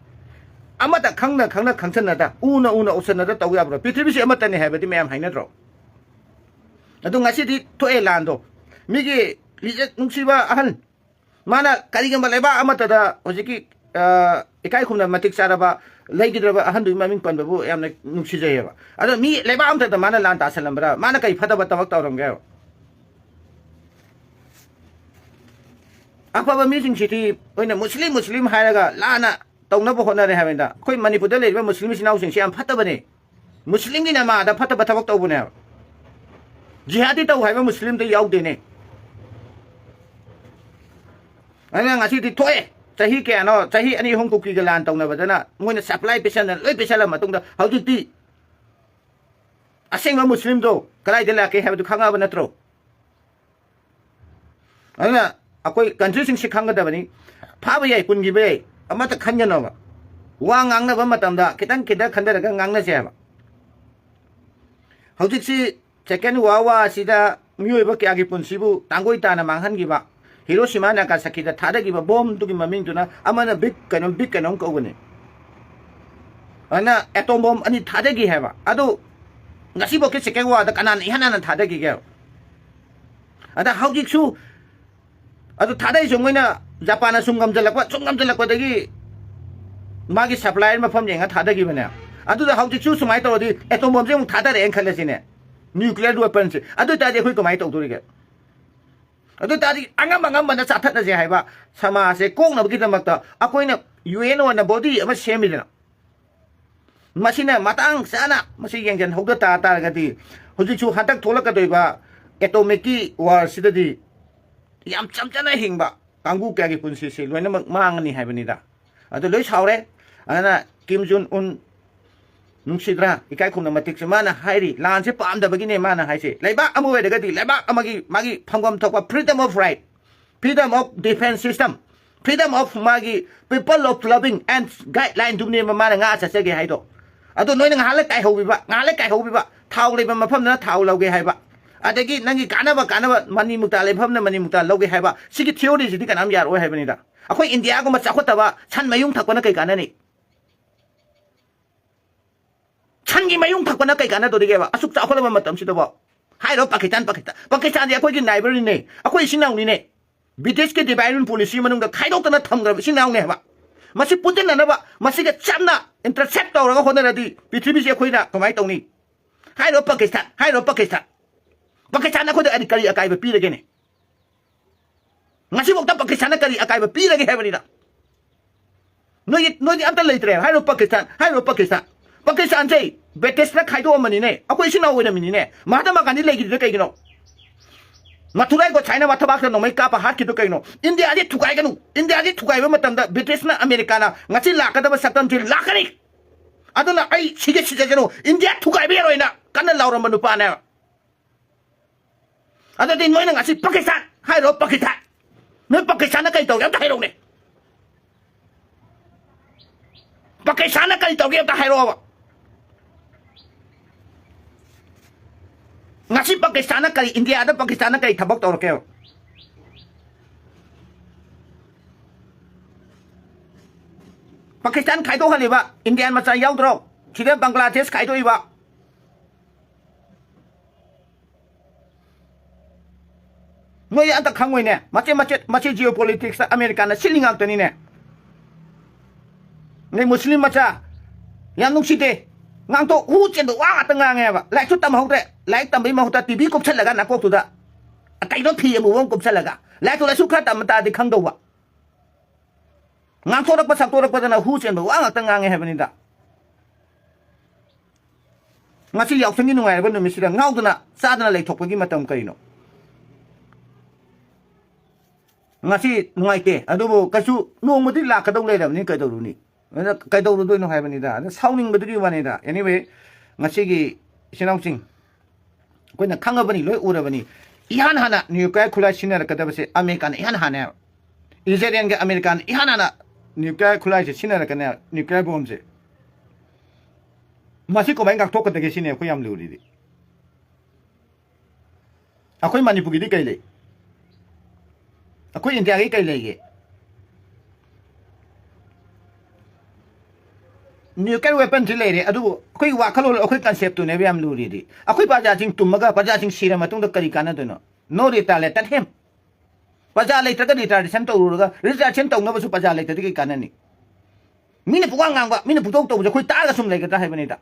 ꯑꯃꯇ ꯈꯪꯅ ꯈꯪꯅ ꯈꯪꯁꯟꯅꯗ, ꯎꯅ ꯎꯅ ꯎꯁꯟꯅꯗ ꯇꯧ ꯌꯥꯕ꯭ꯔꯣ? ꯄ꯭ꯔꯤꯊꯤꯕꯤꯁꯤ ꯑꯃꯠꯇꯅꯤ ꯍꯥꯏꯕꯗꯤ ꯃꯌꯥꯝ ꯍꯥꯏꯅꯗ꯭ꯔꯣ? ꯑꯗꯨ ꯉꯁꯤꯗꯤ ꯊꯣꯛꯑꯦ ꯂꯥꯟꯗꯣ꯫ ꯃꯤꯒꯤ ꯂꯤꯆꯠ ꯅꯨꯡꯁꯤꯕ ꯑꯍꯜ, ꯃꯥꯅ ꯀꯔꯤꯒꯨꯝꯕ ꯂꯩꯕꯥꯛ ꯑꯃꯠꯇꯗ ꯍꯧꯖꯤꯛꯀꯤ, ꯑ, ꯏꯀꯥꯏ ꯈꯨꯝꯅ ꯃꯇꯤꯛ ꯆꯥꯔꯕ ꯂꯩꯈꯤꯗ꯭ꯔꯕ ꯑꯍꯟꯗꯨꯒꯤ ꯃꯃꯤꯡ ꯄꯟꯕꯕꯨ ꯌꯥꯝꯅ ꯅꯨꯡꯁꯤꯖꯩꯌꯦꯕ꯫ ꯑꯗꯣ ꯃꯤ ꯂꯩꯕꯥꯛ ꯑꯃꯠꯇꯗ ꯃꯥꯅ ꯂꯥꯟ ꯇꯥꯁꯜꯂꯝꯕ꯭ꯔꯥ? ꯃꯥꯅ ꯀꯔꯤ ꯐꯠꯇꯕ ꯊꯕꯛ ꯇꯧꯔꯝꯒꯦꯕ? ꯑꯐꯕ ꯃꯤꯁꯤꯡꯁꯤꯗꯤ ꯑꯩꯈꯣꯏꯅ ꯃꯨꯁꯂꯤꯝ, ꯃꯨꯁꯂꯤꯝ ꯍꯥꯏꯔꯒ ꯂꯥꯟꯅ ꯇꯧꯅꯕ ꯍꯣꯠꯅꯔꯦ ꯍꯥꯏꯕꯅꯤꯗ꯫ ꯑꯩꯈꯣꯏ ꯃꯅꯤꯄꯨꯔꯗ ꯂꯩꯔꯤꯕ ꯃꯨꯁꯂꯤꯝ ꯏꯆꯤꯟ ꯏꯅꯥꯎꯁꯤꯡꯁꯤ ꯌꯥꯝ ꯐꯠꯇꯕꯅꯤ꯫ ꯃꯨꯁꯂꯤꯝꯒꯤ ꯅꯃꯥꯗ ꯐꯠꯇꯕ ꯊꯕꯛ ꯇꯧꯕꯅꯦꯕ꯫ ꯖꯤꯍꯥꯗꯤ ꯇꯧ ꯍꯥꯏꯕ ꯃꯨꯁꯂꯤꯝꯗ ꯌꯥꯎꯗꯦꯅꯦ꯫ ꯑꯗꯨꯅ ꯉꯁꯤꯗꯤ ꯊꯣꯛꯑꯦ꯫ ꯆꯍꯤ ꯀꯌꯥꯅꯣ, ꯆꯍꯤ ꯑꯅꯤ ꯑꯍꯨꯝ ꯀꯨꯀꯤꯒ ꯂꯥꯟ ꯇꯧꯅꯕꯗꯅ ꯃꯣꯏꯅ ꯁꯄ꯭ꯂꯥꯏ ꯄꯤꯁꯟꯗꯅ ꯂꯣꯏ ꯄꯤꯁꯜꯂ ꯃꯇꯨꯡꯗ ꯍꯧꯖꯤꯛꯇꯤ ꯑꯁꯦꯡꯕ ꯃꯨꯁꯂꯤꯝꯗꯣ ꯀꯗꯥꯏꯗ ꯂꯥꯛꯀꯦ ꯍꯥꯏꯕꯗꯨ ꯈꯪꯉꯕ ꯅꯠꯇ꯭ꯔꯣ? ꯑꯗꯨꯅ ꯑꯩꯈꯣꯏ ꯀꯟꯇ꯭ꯔꯤꯁꯤꯡꯁꯤ ꯈꯪꯒꯗꯕꯅꯤ꯫ ꯐꯥꯕ ꯌꯥꯏ, ꯄꯨꯟꯈꯤꯕ ꯌꯥꯏ, ꯑꯃꯠꯇ ꯈꯟꯒꯅꯣꯕ꯫ ꯋꯥ ꯉꯥꯡꯅꯕ ꯃꯇꯝꯗ ꯈꯤꯇꯪ ꯈꯤꯇꯪ ꯈꯟꯊꯔꯒ ꯉꯥꯡꯅꯁꯦ ꯍꯥꯏꯕ꯫ ꯍꯧꯖꯤꯛꯁꯤ second world war ꯑꯁꯤꯗ ꯃꯤꯑꯣꯏꯕ ꯀꯌꯥꯒꯤ ꯄꯨꯟꯁꯤꯕꯨ ꯇꯥꯡꯒꯣꯏ ꯇꯥꯅ ꯃꯥꯡꯍꯟꯈꯤꯕ, ꯍꯤꯔꯣꯁꯤꯃꯥ ꯅꯥꯒꯥꯁꯥꯀꯤꯗ ꯊꯥꯗꯈꯤꯕ ꯕꯣꯝꯗꯨꯒꯤ ꯃꯃꯤꯡꯗꯨꯅ ꯑꯃꯅ ꯕꯤꯛ ꯀꯩꯅꯣꯝ, ꯕꯤꯛ ꯀꯩꯅꯣꯝ ꯀꯧꯕꯅꯤ꯫ ꯑꯗꯨꯅ ꯑꯦꯇꯣꯝ ꯕꯣꯝ ꯑꯅꯤ ꯊꯥꯗꯈꯤ ꯍꯥꯏꯕ꯫ ꯑꯗꯨ ꯉꯁꯤꯐꯥꯎꯀꯤ second war ꯗ ꯀꯅꯥꯅ ꯏꯍꯥꯟ ꯍꯥꯟꯅ ꯊꯥꯗꯈꯤꯒꯦ? ꯑꯗ ꯍꯧꯖꯤꯛꯁꯨ ꯑꯗꯨ ꯊꯥꯗꯩꯁꯨ ꯃꯣꯏꯅ, ꯖꯄꯥꯟꯅ ꯁꯨꯝ ꯉꯝꯖꯜꯂꯛꯄ, ꯁꯨꯝ ꯉꯝꯖꯜꯂꯛꯄꯗꯒꯤ ꯃꯥꯒꯤ supplier ꯃꯐꯝ ꯌꯦꯡꯉ ꯊꯥꯗꯈꯤꯕꯅꯦ꯫ ꯑꯗꯨꯗ ꯍꯧꯖꯤꯛꯁꯨ ꯁꯨꯃꯥꯏꯅ ꯇꯧꯔꯗꯤ ꯑꯦꯇꯣꯝ ꯕꯣꯝꯁꯦ ꯑꯃꯨꯛ ꯊꯥꯗꯔꯛꯑꯦꯅ ꯈꯜꯂꯁꯤꯅꯦ, nuclear weapon ꯁꯦ꯫ ꯑꯗꯨ ꯑꯣꯏ ꯇꯥꯔꯗꯤ ꯑꯩꯈꯣꯏ ꯀꯃꯥꯏꯅ ꯇꯧꯗꯣꯔꯤꯒꯦ? ꯑꯗꯨ ꯑꯣꯏ ꯇꯥꯔꯗꯤ ꯑꯉꯝ ꯑꯉꯝꯕꯅ ꯆꯥꯊꯠꯅꯁꯦ ꯍꯥꯏꯕ ꯁꯃꯥꯖꯁꯦ ꯀꯣꯛꯅꯕꯒꯤꯗꯃꯛꯇ ꯑꯩꯈꯣꯏꯅ ꯌꯨ ꯑꯦꯟ ꯑꯣꯏꯅ body ꯑꯃ ꯁꯦꯝꯃꯤꯗꯅ꯫ ꯃꯁꯤꯅ ꯃꯇꯥꯡ ꯆꯥꯅ ꯃꯁꯤ ꯌꯦꯡꯁꯤꯟꯍꯧꯗ ꯇꯥ ꯇꯥꯔꯒꯗꯤ ꯍꯧꯖꯤꯛꯁꯨ ꯍꯟꯗꯛ ꯊꯣꯛꯂꯛꯀꯗꯣꯏꯕ ꯑꯦꯇꯣꯃꯤꯛꯀꯤ ꯋꯥꯔꯁꯤꯗꯗꯤ ꯌꯥꯝ ꯆꯝꯖꯅ ꯍꯤꯡꯕ ꯀꯥꯡꯕꯨ ꯀꯌꯥꯒꯤ ꯄꯨꯟꯁꯤꯁꯦ ꯂꯣꯏꯅꯃꯛ ꯃꯥꯡꯉꯅꯤ ꯍꯥꯏꯕꯅꯤꯗ꯫ ꯑꯗꯨ ꯂꯣꯏ ꯁꯥꯎꯔꯦ꯫ ꯑꯗꯨꯅ ꯀꯤꯝ ꯖꯨꯟ ꯎꯟ ꯅꯨꯡꯁꯤꯗ꯭ꯔꯥ? ꯏꯀꯥꯏ ꯈꯨꯝꯅ ꯃꯇꯤꯛꯁꯦ ꯃꯥꯅ ꯍꯥꯏꯔꯤ, ꯂꯥꯟꯁꯦ ꯄꯥꯝꯗꯕꯒꯤꯅꯦ ꯃꯥꯅ ꯍꯥꯏꯁꯦ꯫ ꯂꯩꯕꯥꯛ ꯑꯃ ꯑꯣꯏꯔꯒꯗꯤ ꯂꯩꯕꯥꯛ ꯑꯃꯒꯤ ꯃꯥꯒꯤ ꯐꯪꯐꯝ ꯊꯣꯛꯄ freedom of right, freedom of defense system, freedom of ꯃꯥꯒꯤ people of loving and guideline ꯗꯨꯅꯦꯕ ꯃꯥꯅ ꯉꯥ ꯆꯠꯆꯒꯦ ꯍꯥꯏꯗꯣ꯫ ꯑꯗꯣ ꯅꯣꯏꯅ ꯉꯥꯏꯍꯥꯛ ꯂꯩ ꯀꯥꯏꯍꯧꯕꯤꯕ, ꯉꯥꯏꯍꯥꯛ ꯂꯩ ꯀꯥꯏꯍꯧꯕꯤꯕ, ꯊꯥꯎ ꯂꯩꯕ ꯃꯐꯝꯗꯅ ꯊꯥꯎ ꯂꯧꯒꯦ ꯍꯥꯏꯕ, ꯑꯗꯒꯤ ꯅꯪꯒꯤ ꯀꯥꯟꯅꯕ ꯀꯥꯟꯅꯕ ꯃꯅꯤ ꯃꯨꯛꯇꯥ ꯂꯩꯐꯝꯅ ꯃꯅꯤ ꯃꯨꯛꯇꯥ ꯂꯧꯒꯦ ꯍꯥꯏꯕ, ꯁꯤꯒꯤ theory ꯁꯤꯗꯤ ꯀꯅꯥꯝ ꯌꯥꯔꯛꯑꯣꯏ ꯍꯥꯏꯕꯅꯤꯗ꯫ ꯑꯩꯈꯣꯏ ꯏꯟꯗꯤꯌꯥꯒꯨꯝꯕ ꯆꯥꯎꯈꯠꯇꯕ ꯁꯟ ꯃꯌꯨꯡ ꯊꯛꯄꯅ ꯀꯩ ꯀꯥꯟꯅꯅꯤ? ꯁꯟꯒꯤ ꯃꯌꯨꯡ ꯊꯛꯄꯅ ꯀꯩ ꯀꯥꯟꯅꯗꯣꯔꯤꯒꯦꯕ ꯑꯁꯨꯛ ꯆꯥꯎꯈꯠꯂꯕ ꯃꯇꯝꯁꯤꯗꯕꯣ? ꯍꯥꯏꯔꯣ ꯄꯥꯀꯤꯁꯇꯥꯟ, ꯄꯥꯀꯤꯁꯇꯥꯟ, ꯄꯥꯀꯤꯁꯇꯥꯟꯗꯤ ꯑꯩꯈꯣꯏꯒꯤ neighbour ꯅꯤꯅꯦ, ꯑꯩꯈꯣꯏ ꯏꯆꯤꯟ ꯏꯅꯥꯎꯅꯤꯅꯦ꯫ ꯕ꯭ꯔꯤꯇꯤꯁꯀꯤ divide and rule policy ꯃꯅꯨꯡꯗ ꯈꯥꯏꯗꯣꯛꯇꯅ ꯊꯝꯈ꯭ꯔꯕ ꯏꯆꯤꯟ ꯏꯅꯥꯎꯅꯦ ꯍꯥꯏꯕ꯫ ꯃꯁꯤ ꯄꯨꯟꯁꯤꯟꯅꯅꯕ ꯃꯁꯤꯒ ꯆꯞꯅ intercept ꯇꯧꯔꯒ ꯍꯣꯠꯅꯔꯗꯤ ꯄ꯭ꯔꯤꯊꯤꯕꯤꯁꯦ ꯑꯩꯈꯣꯏꯅ ꯀꯃꯥꯏꯅ ꯇꯧꯅꯤ? ꯍꯥꯏꯔꯣ ꯄꯥꯀꯤꯁꯇꯥꯟ, ꯍꯥꯏꯔꯣ ꯄꯥꯀꯤꯁꯇꯥꯟ꯫ ꯄꯥꯀꯤꯁꯇꯥꯟꯅ ꯑꯩꯈꯣꯏꯗ ꯀꯔꯤ, ꯀꯔꯤ ꯑꯀꯥꯏꯕ ꯄꯤꯔꯒꯦꯅꯦ? ꯉꯁꯤꯐꯥꯎꯗ ꯄꯥꯀꯤꯁꯇꯥꯟꯅ ꯀꯔꯤ ꯑꯀꯥꯏꯕ ꯄꯤꯔꯒꯦ ꯍꯥꯏꯕꯅꯤꯗ? ꯅꯣꯏꯒꯤ, ꯅꯣꯏꯗꯤ ꯑꯝꯇ ꯂꯩꯇ꯭ꯔꯦ꯫ ꯍꯥꯏꯔꯣ ꯄꯥꯀꯤꯁꯇꯥꯟ, ꯍꯥꯏꯔꯣ ꯄꯥꯀꯤꯁꯇꯥꯟ꯫ ꯄꯥꯀꯤꯁꯇꯥꯟꯁꯦ ꯕ꯭ꯔꯤꯇꯤꯁꯅ ꯈꯥꯏꯗꯣꯛꯑꯝꯕꯅꯤꯅꯦ, ꯑꯩꯈꯣꯏ ꯏꯆꯤꯟ ꯏꯅꯥꯎ ꯑꯣꯏꯔꯝꯃꯤꯅꯤꯅꯦ꯫ ꯃꯍꯥꯇꯃꯥ ꯒꯥꯟꯙꯤ ꯂꯩꯈꯤꯗ꯭ꯔꯤꯗꯣ ꯀꯩꯒꯤꯅꯣ? ꯃꯊꯨꯔꯥꯏ ꯒꯣꯁꯥꯏꯅ ꯃꯊꯕꯥꯛꯇ ꯅꯣꯡꯃꯩ ꯀꯥꯞꯄ ꯍꯥꯠꯈꯤꯗꯣ ꯀꯩꯅꯣ? ꯏꯟꯗꯤꯌꯥꯁꯦ ꯊꯨꯒꯥꯏꯒꯅꯨ, ꯏꯟꯗꯤꯌꯥꯁꯦ ꯊꯨꯒꯥꯏꯕ ꯃꯇꯝꯗ ꯕ꯭ꯔꯤꯇꯤꯁꯅ, ꯑꯃꯦꯔꯤꯀꯥꯅ ꯉꯁꯤ ꯂꯥꯛꯀꯗꯕ ꯁꯛꯇꯝꯁꯤ ꯂꯥꯛꯀꯅꯤ꯫ ꯑꯗꯨꯅ ꯑꯩ ꯁꯤꯒꯦ ꯁꯤꯖꯁꯅꯨ, ꯏꯟꯗꯤꯌꯥ ꯊꯨꯒꯥꯏꯕ ꯌꯥꯔꯣꯏꯅ ꯀꯟꯅ ꯂꯥꯎꯔꯝꯕ ꯅꯨꯄꯥꯅꯦꯕ꯫ ꯑꯗꯨꯗꯤ ꯅꯣꯏꯅ ꯉꯁꯤ ꯄꯥꯀꯤꯁꯇꯥꯟ ꯍꯥꯏꯔꯣ, ꯄꯥꯀꯤꯁꯇꯥꯟ꯫ ꯅꯣꯏ ꯄꯥꯀꯤꯁꯇꯥꯟꯅ ꯀꯔꯤ ꯇꯧꯒꯦ ꯑꯝꯇ ꯍꯥꯏꯔꯛꯎꯅꯦ꯫ ꯄꯥꯀꯤꯁꯇꯥꯟꯅ ꯀꯔꯤ ꯇꯧꯒꯦ ꯑꯝꯇ ꯍꯥꯏꯔꯛꯑꯣꯕ꯫ ꯉꯁꯤ ꯄꯥꯀꯤꯁꯇꯥꯟꯅ ꯀꯔꯤ, ꯏꯟꯗꯤꯌꯥꯗ ꯄꯥꯀꯤꯁꯇꯥꯟꯅ ꯀꯔꯤ ꯊꯕꯛ ꯇꯧꯔꯛꯀꯦꯕ? ꯄꯥꯀꯤꯁꯇꯥꯟ ꯈꯥꯏꯗꯣꯛꯍꯜꯂꯤꯕ ꯏꯟꯗꯤꯌꯥꯟ ꯃꯆꯥ ꯌꯥꯎꯗ꯭ꯔꯣ? ꯁꯤꯗ ꯕꯪꯒ꯭ꯂꯥꯗꯦꯁ ꯈꯥꯏꯗꯣꯛꯏꯕ꯫ ꯅꯣꯏ ꯑꯝꯇ ꯈꯪꯉꯣꯏꯅꯦ꯫ ꯃꯆꯦꯠ ꯃꯆꯦꯠ, ꯃꯁꯤ geopolitics ꯇ ꯑꯃꯦꯔꯤꯀꯥꯅ ꯁꯤꯜꯂꯤ ꯉꯥꯛꯇꯅꯤꯅꯦ꯫ ꯅꯣꯏ ꯃꯨꯁꯂꯤꯝ ꯃꯆꯥ ꯌꯥꯝ ꯅꯨꯡꯁꯤꯗꯦ꯫ ꯉꯥꯡꯊꯣꯛ ꯍꯨ ꯆꯦꯟꯕ ꯋꯥ ꯉꯥꯛꯇ ꯉꯥꯡꯉꯦꯕ꯫ ꯂꯥꯏꯔꯤꯛꯁꯨ ꯇꯝꯍꯧꯗ꯭ꯔꯦ꯫ ꯂꯥꯏꯔꯤꯛ ꯇꯝꯕꯩ ꯃꯍꯨꯠꯇ ꯇꯤ ꯚꯤ ꯀꯨꯞꯁꯜꯂꯒ ꯅꯥꯀꯣꯛꯇꯨꯗ ꯀꯩꯅꯣ ꯐꯤ ꯑꯃꯨꯕ ꯑꯃ ꯀꯨꯞꯁꯜꯂꯒ꯫ ꯂꯥꯏꯔꯤꯛꯇꯨ ꯂꯥꯏꯁꯨ ꯈꯔ ꯇꯝꯕ ꯇꯥꯔꯗꯤ ꯈꯪꯗꯧꯕ꯫ ꯉꯥꯡꯊꯣꯔꯛꯄ ꯁꯛꯇꯣꯔꯛꯄꯗꯅ ꯍꯨ ꯆꯦꯟꯕ ꯋꯥ ꯉꯥꯛꯇ ꯉꯥꯡꯉꯦ ꯍꯥꯏꯕꯅꯤꯗ꯫ ꯉꯁꯤ ꯌꯥꯎꯁꯪꯒꯤ ꯅꯨꯡꯉꯥꯏꯔꯕ ꯅꯨꯃꯤꯠꯁꯤꯗ ꯉꯥꯎꯗꯅ ꯆꯥꯗꯅ ꯂꯩꯊꯣꯛꯄꯒꯤ ꯃꯇꯝ ꯀꯔꯤꯅꯣ? ꯉꯁꯤ ꯅꯨꯡꯉꯥꯏꯇꯦ, ꯑꯗꯨꯕꯨ ꯀꯩꯁꯨ ꯅꯣꯡꯃꯗꯤ ꯂꯥꯛꯀꯗꯧ ꯂꯩꯔꯕꯅꯤ, ꯀꯩꯗꯧꯔꯨꯅꯤ? ꯑꯗꯨꯅ ꯀꯩꯗꯧꯔꯨꯗꯣꯏꯅꯣ ꯍꯥꯏꯕꯅꯤꯗ, ꯑꯗꯨ ꯁꯥꯎꯅꯤꯡꯕꯗꯨꯒꯤ ꯋꯥꯅꯤꯗ꯫ Anyway, ꯉꯁꯤꯒꯤ ꯏꯆꯤꯟ ꯏꯅꯥꯎꯁꯤꯡ, ꯑꯩꯈꯣꯏꯅ ꯈꯪꯉꯕꯅꯤ, ꯂꯣꯏ ꯎꯔꯕꯅꯤ꯫ ꯏꯍꯥꯟ ꯍꯥꯟꯅ ꯅ꯭ꯌꯨꯀ꯭ꯂꯤꯌꯔ ꯈꯨꯠꯂꯥꯏ ꯁꯤꯖꯤꯟꯅꯔꯛꯀꯗꯕꯁꯦ ꯑꯃꯦꯔꯤꯀꯥꯅ ꯏꯍꯥꯟ ꯍꯥꯟꯅ ꯍꯥꯏꯕ꯫ ꯏꯖꯔꯦꯜꯒ ꯑꯃꯦꯔꯤꯀꯥꯅ ꯏꯍꯥꯟ ꯍꯥꯟꯅ ꯅ꯭ꯌꯨꯀ꯭ꯂꯤꯌꯔ ꯈꯨꯠꯂꯥꯏꯁꯦ ꯁꯤꯖꯤꯟꯅꯔꯛꯀꯅꯤ ꯍꯥꯏꯕ, ꯅ꯭ꯌꯨꯀ꯭ꯂꯤꯌꯔ ꯕꯣꯝꯁꯦ꯫ ꯃꯁꯤ ꯀꯃꯥꯏꯅ ꯉꯥꯛꯊꯣꯛꯀꯗꯒꯦ ꯁꯤꯅꯤ ꯑꯩꯈꯣꯏ ꯌꯥꯝ ꯂꯨꯔꯤꯗꯤ꯫ ꯑꯩꯈꯣꯏ ꯃꯅꯤꯄꯨꯔꯒꯤꯗꯤ ꯀꯩ ꯂꯩ? ꯑꯩꯈꯣꯏ ꯏꯟꯗꯤꯌꯥꯒꯤ ꯀꯩ ꯂꯩꯒꯦ? ꯅ꯭ꯌꯨꯀ꯭ꯂꯤꯌꯔ ꯋꯦꯄꯟꯁꯤ ꯂꯩꯔꯦ, ꯑꯗꯨꯕꯨ ꯑꯩꯈꯣꯏ ꯋꯥꯈꯜꯂꯣꯟ, ꯑꯩꯈꯣꯏ ꯀꯟꯁꯦꯞꯇꯨꯅꯦꯕ ꯌꯥꯝ ꯂꯨꯔꯤꯗꯤ꯫ ꯑꯩꯈꯣꯏ ꯄ꯭ꯔꯖꯥꯁꯤꯡ ꯇꯨꯝꯃꯒ ꯄ꯭ꯔꯖꯥꯁꯤꯡ ꯁꯤꯔ ꯃꯇꯨꯡꯗ ꯀꯔꯤ ꯀꯥꯟꯅꯗꯣꯏꯅꯣ? No retaliation. ꯄ꯭ꯔꯖꯥ ꯂꯩꯇ꯭ꯔꯒ retaliation ꯇꯧꯔꯨꯔꯒ retaliation ꯇꯧꯅꯕꯁꯨ ꯄ꯭ꯔꯖꯥ ꯂꯩꯇ꯭ꯔꯗꯤ ꯀꯩ ꯀꯥꯟꯅꯅꯤ? ꯃꯤꯅ ꯄꯨꯡꯉꯥꯡ ꯉꯥꯡꯕ, ꯃꯤꯅ ꯄꯨꯡꯇꯧ ꯇꯧꯕꯁꯦ ꯑꯩꯈꯣꯏ ꯇꯥꯔꯒ ꯁꯨꯝ ꯂꯩꯒꯗ꯭ꯔꯥ ꯍꯥꯏꯕꯅꯤꯗ꯫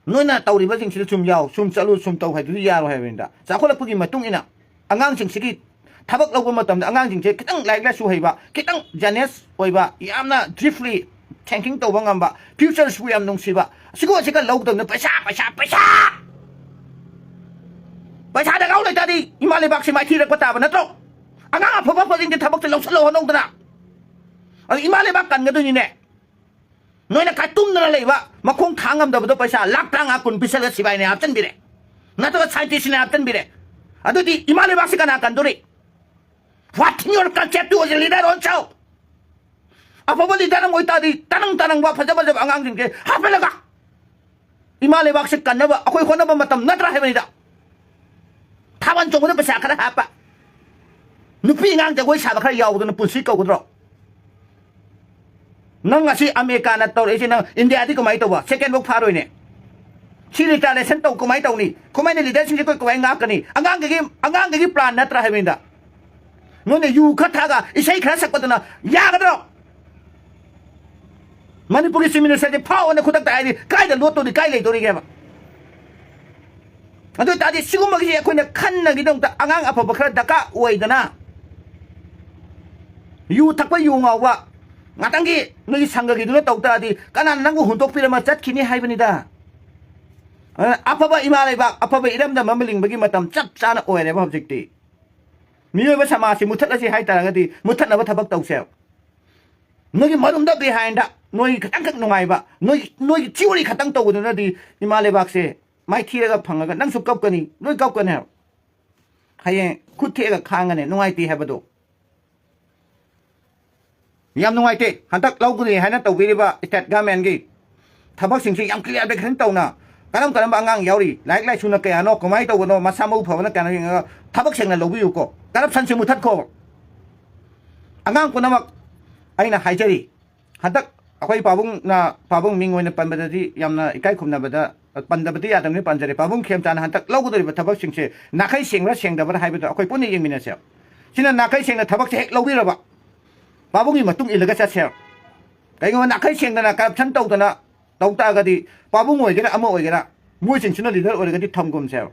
ꯅꯣꯏꯅ ꯇꯧꯔꯤꯕꯁꯤꯡꯁꯤꯗ ꯁꯨꯝ ꯌꯥꯎ, ꯁꯨꯝ ꯆꯠꯂꯨ, ꯁꯨꯝ ꯇꯧ ꯍꯥꯏꯗꯨꯗꯤ ꯌꯥꯔꯣꯏ ꯍꯥꯏꯕꯅꯤꯗ꯫ ꯆꯥꯎꯈꯠꯂꯛꯄꯒꯤ ꯃꯇꯨꯡ ꯏꯟꯅ ꯑꯉꯥꯡꯁꯤꯡꯁꯤꯒꯤ ꯊꯕꯛ ꯂꯧꯕ ꯃꯇꯝꯗ ꯑꯉꯥꯡꯁꯤꯡꯁꯦ ꯈꯤꯇꯪ ꯂꯥꯏꯔꯤꯛ ꯂꯥꯏꯁꯨ ꯍꯩꯕ, ꯈꯤꯇꯪ ꯖꯦꯅꯤꯌꯁ ꯑꯣꯏꯕ, ꯌꯥꯝꯅ deeply thinking ꯇꯧꯕ ꯉꯝꯕ, futureꯁꯤꯕꯨ ꯌꯥꯝ ꯅꯨꯡꯁꯤꯕ, ꯑꯁꯤꯒꯨꯝꯕꯁꯤꯒ ꯂꯧꯒꯗꯕꯅꯤ꯫ ꯄꯩꯁꯥ, ꯄꯩꯁꯥ, ꯄꯩꯁꯥ! ꯄꯩꯁꯥ ꯗꯔꯀꯥꯔ ꯂꯩꯇꯥꯔꯗꯤ ꯏꯃꯥ ꯂꯩꯕꯥꯛꯁꯤ ꯃꯥꯏꯊꯤꯔꯛꯄ ꯇꯥꯕ ꯅꯠꯇ꯭ꯔꯣ? ꯑꯉꯥꯡ ꯑꯐ ꯑꯐꯕꯁꯤꯡꯁꯦ ꯊꯕꯛꯁꯦ ꯂꯧꯁꯜꯂꯣ ꯍꯣꯠꯅꯧꯗꯅ꯫ ꯑꯗꯨ ꯏꯃꯥ ꯂꯩꯕꯥꯛ ꯀꯟꯒꯗꯣꯏꯅꯤꯅꯦ꯫ ꯅꯣꯏꯅ ꯀꯥꯏ ꯇꯨꯝꯗꯅ ꯂꯩꯕ, ꯃꯈꯣꯡ ꯊꯥꯡ ꯉꯝꯗꯕꯗꯣ ꯄꯩꯁꯥ ꯂꯥꯈ ꯇꯔꯥꯃꯉꯥ ꯀꯨꯟ ꯄꯤꯁꯜꯂꯒ ꯁꯤꯕꯥꯏꯅ ꯍꯥꯞꯆꯤꯟꯕꯤꯔꯦ, ꯅꯠꯇ꯭ꯔꯒ scientistꯅ ꯍꯥꯞꯆꯤꯟꯕꯤꯔꯦ꯫ ꯑꯗꯨꯗꯤ ꯏꯃꯥ ꯂꯩꯕꯥꯛꯁꯤ ꯀꯅꯥ ꯀꯟꯗꯣꯔꯤ? What in your concept was a leader on show? ꯑꯐꯕ leader ꯑꯃ ꯑꯣꯏꯇꯥꯔꯗꯤ ꯇꯅꯪ ꯇꯅꯪꯕ ꯐꯖ ꯐꯖꯕ ꯑꯉꯥꯡꯁꯤꯡꯁꯦ ꯍꯥꯞꯍꯜꯂꯒ ꯏꯃꯥ ꯂꯩꯕꯥꯛꯁꯦ ꯀꯟꯅꯕ ꯑꯩꯈꯣꯏ ꯍꯣꯠꯅꯕ ꯃꯇꯝ ꯅꯠꯇ꯭ꯔꯥ ꯍꯥꯏꯕꯅꯤꯗ꯫ ꯊꯥꯕꯜ ꯆꯣꯡꯕꯗ ꯄꯩꯁꯥ ꯈꯔ ꯍꯥꯞꯄ, ꯅꯨꯄꯤ ꯑꯉꯥꯡ ꯖꯒꯣꯏ ꯁꯥꯕ ꯈꯔ ꯌꯥꯎꯕꯗꯨꯅ ꯄꯨꯟꯁꯤ ꯀꯧꯒꯗ꯭ꯔꯣ? ꯅꯪ ꯉꯁꯤ ꯑꯃꯦꯔꯤꯀꯥꯅ ꯇꯧꯔꯛꯏꯁꯦ, ꯅꯪ ꯏꯟꯗꯤꯌꯥꯗꯤ ꯀꯃꯥꯏꯅ ꯇꯧꯕ? Second ꯐꯥꯎ ꯐꯥꯔꯣꯏꯅꯦ꯫ ꯁꯤ retaliation ꯇꯧ ꯀꯃꯥꯏꯅ ꯇꯧꯅꯤ? ꯀꯃꯥꯏꯅ leaderꯁꯤꯡꯁꯦ ꯑꯩꯈꯣꯏ ꯀꯃꯥꯏꯅ ꯉꯥꯛꯀꯅꯤ? ꯑꯉꯥꯡꯗꯒꯤ, ꯑꯉꯥꯡꯗꯒꯤ plan ꯅꯠꯇ꯭ꯔꯥ ꯍꯥꯏꯕꯅꯤꯗ꯫ ꯅꯣꯏꯅ ꯌꯨ ꯈꯔ ꯊꯛꯑꯒ ꯏꯁꯩ ꯈꯔ ꯁꯛꯄꯗꯨꯅ ꯌꯥꯒꯗ꯭ꯔꯣ? ꯃꯅꯤꯄꯨꯔꯒꯤ Chief Ministerꯁꯦ ꯐꯥꯎꯑꯣꯅ ꯈꯨꯗꯛꯇ ꯍꯥꯏꯗꯤ ꯀꯥꯏꯗ ꯂꯣꯠꯇꯣꯔꯤ, ꯀꯥꯏ ꯂꯩꯗꯣꯔꯤꯒꯦꯕ? ꯑꯗꯨ ꯑꯣꯏꯇꯥꯔꯗꯤ ꯁꯤꯒꯨꯝꯕꯒꯤꯁꯦ ꯑꯩꯈꯣꯏꯅ ꯈꯟꯅꯒꯤꯗꯃꯛꯇ ꯑꯉꯥꯡ ꯑꯐꯕ ꯈꯔ ꯗꯔꯀꯥꯔ ꯑꯣꯏꯗꯅ, ꯌꯨ ꯊꯛꯄ, ꯌꯨ ꯉꯥꯎꯕ, ꯉꯥꯛꯇꯪꯒꯤ ꯅꯣꯏꯒꯤ ꯁꯪꯒꯒꯤꯗꯨꯅ ꯇꯧ ꯇꯥꯔꯗꯤ ꯀꯅꯥꯅ ꯅꯪꯕꯨ ꯍꯨꯟꯗꯣꯛꯄꯤꯔꯝꯃ ꯆꯠꯈꯤꯅꯤ ꯍꯥꯏꯕꯅꯤꯗ꯫ ꯑꯗꯨꯅ ꯑꯐꯕ ꯏꯃꯥ ꯂꯩꯕꯥꯛ, ꯑꯐꯕ ꯏꯔꯝꯗꯝ ꯑꯃ ꯂꯤꯡꯕꯒꯤ ꯃꯇꯝ ꯆꯞ ꯆꯥꯅ ꯑꯣꯏꯔꯦꯕ ꯍꯧꯖꯤꯛꯇꯤ꯫ ꯃꯤꯑꯣꯏꯕ ꯁꯃꯥꯖꯁꯤ ꯃꯨꯊꯠꯂꯁꯤ ꯍꯥꯏ ꯇꯥꯔꯒꯗꯤ ꯃꯨꯊꯠꯅꯕ ꯊꯕꯛ ꯇꯧꯁꯦꯕ꯫ ꯅꯣꯏꯒꯤ ꯃꯔꯨꯝꯗ ꯕꯤꯍꯥꯏꯟꯗ ꯅꯣꯏꯒꯤ ꯈꯇꯪꯈꯛ ꯅꯨꯡꯉꯥꯏꯕ, ꯅꯣꯏ, ꯅꯣꯏꯒꯤ ꯊꯤꯑꯣꯔꯤ ꯈꯇꯪ ꯇꯧꯕꯗꯨꯅꯗꯤ ꯏꯃꯥ ꯂꯩꯕꯥꯛꯁꯦ ꯃꯥꯏꯊꯤꯔꯒ ꯐꯪꯉꯒ ꯅꯪꯁꯨ ꯀꯞꯀꯅꯤ, ꯂꯣꯏ ꯀꯞꯀꯅꯤ ꯍꯥꯏꯕ꯫ ꯍꯌꯦꯡ ꯈꯨꯠ ꯊꯦꯛꯑꯒ ꯈꯥꯡꯒꯅꯤ, ꯅꯨꯡꯉꯥꯏꯇꯦ ꯍꯥꯏꯕꯗꯣ꯫ ꯌꯥꯝ ꯅꯨꯡꯉꯥꯏꯇꯦ꯫ ꯍꯟꯗꯛ ꯂꯧꯒꯅꯤ ꯍꯥꯏꯅ ꯇꯧꯕꯤꯔꯤꯕ state governmentꯀꯤ ꯊꯕꯛꯁꯤꯡꯁꯤ ꯌꯥꯝ clarification ꯇꯧꯅ, ꯀꯔꯝ ꯀꯔꯝꯕ ꯑꯉꯥꯡ ꯌꯥꯎꯔꯤ, ꯂꯥꯏꯔꯤꯛ ꯂꯥꯏꯁꯨꯅ ꯀꯌꯥꯅꯣ, ꯀꯃꯥꯏꯅ ꯇꯧꯕꯅꯣ, ꯃꯁꯥ ꯃꯎ ꯐꯕꯅ ꯀꯌꯥꯅꯣ ꯌꯦꯡꯉꯒ ꯊꯕꯛ ꯁꯦꯡꯅ ꯂꯧꯕꯤꯌꯨꯀꯣ꯫ Corruptionꯁꯤ ꯃꯨꯊꯠꯈꯣꯕ꯫ ꯑꯉꯥꯡ ꯄꯨꯝꯅꯃꯛ ꯑꯩꯅ ꯍꯥꯏꯖꯔꯤ, ꯍꯟꯗꯛ ꯑꯩꯈꯣꯏ ꯄꯥꯕꯨꯡꯅ, ꯄꯥꯕꯨꯡ ꯃꯤꯡ ꯑꯣꯏꯅ ꯄꯟꯕꯗꯗꯤ ꯌꯥꯝꯅ ꯏꯀꯥꯏ ꯈꯨꯝꯅꯕꯗ, ꯄꯟꯗꯕꯗꯤ ꯌꯥꯗꯕꯅꯤ, ꯄꯟꯖꯔꯦ꯫ ꯄꯥꯕꯨꯡ ꯈꯦꯝꯆꯥꯟꯅ ꯍꯟꯗꯛ ꯂꯧꯒꯗꯧꯔꯤꯕ ꯊꯕꯛꯁꯤꯡꯁꯦ ꯅꯥꯈꯩ ꯁꯦꯡꯕ꯭ꯔꯥ ꯁꯦꯡꯗꯕ꯭ꯔꯥ ꯍꯥꯏꯕꯗꯣ ꯑꯩꯈꯣꯏ ꯄꯨꯟꯅ ꯌꯦꯡꯃꯤꯟꯅꯁꯦ꯫ ꯁꯤꯅ ꯅꯥꯈꯩ ꯁꯦꯡꯅ ꯊꯕꯛꯁꯦ ꯍꯦꯛ ꯂꯧꯕꯤꯔꯕ, ꯄꯥꯕꯨꯡꯒꯤ ꯃꯇꯨꯡ ꯏꯜꯂꯒ ꯆꯠꯁꯦ꯫ ꯀꯩꯒꯨꯝꯕ ꯅꯥꯈꯩ ꯁꯦꯡꯗꯅ corruption ꯇꯧꯗꯅ ꯇꯧ ꯇꯥꯔꯒꯗꯤ ꯄꯥꯕꯨꯡ ꯑꯣꯏꯒꯦꯔꯥ ꯑꯃ ꯑꯣꯏꯒꯦꯔꯥ ꯃꯣꯏꯁꯤꯡꯁꯤꯅ leader ꯑꯣꯏꯔꯒꯗꯤ ꯊꯝꯒꯨꯝꯁꯦꯕ꯫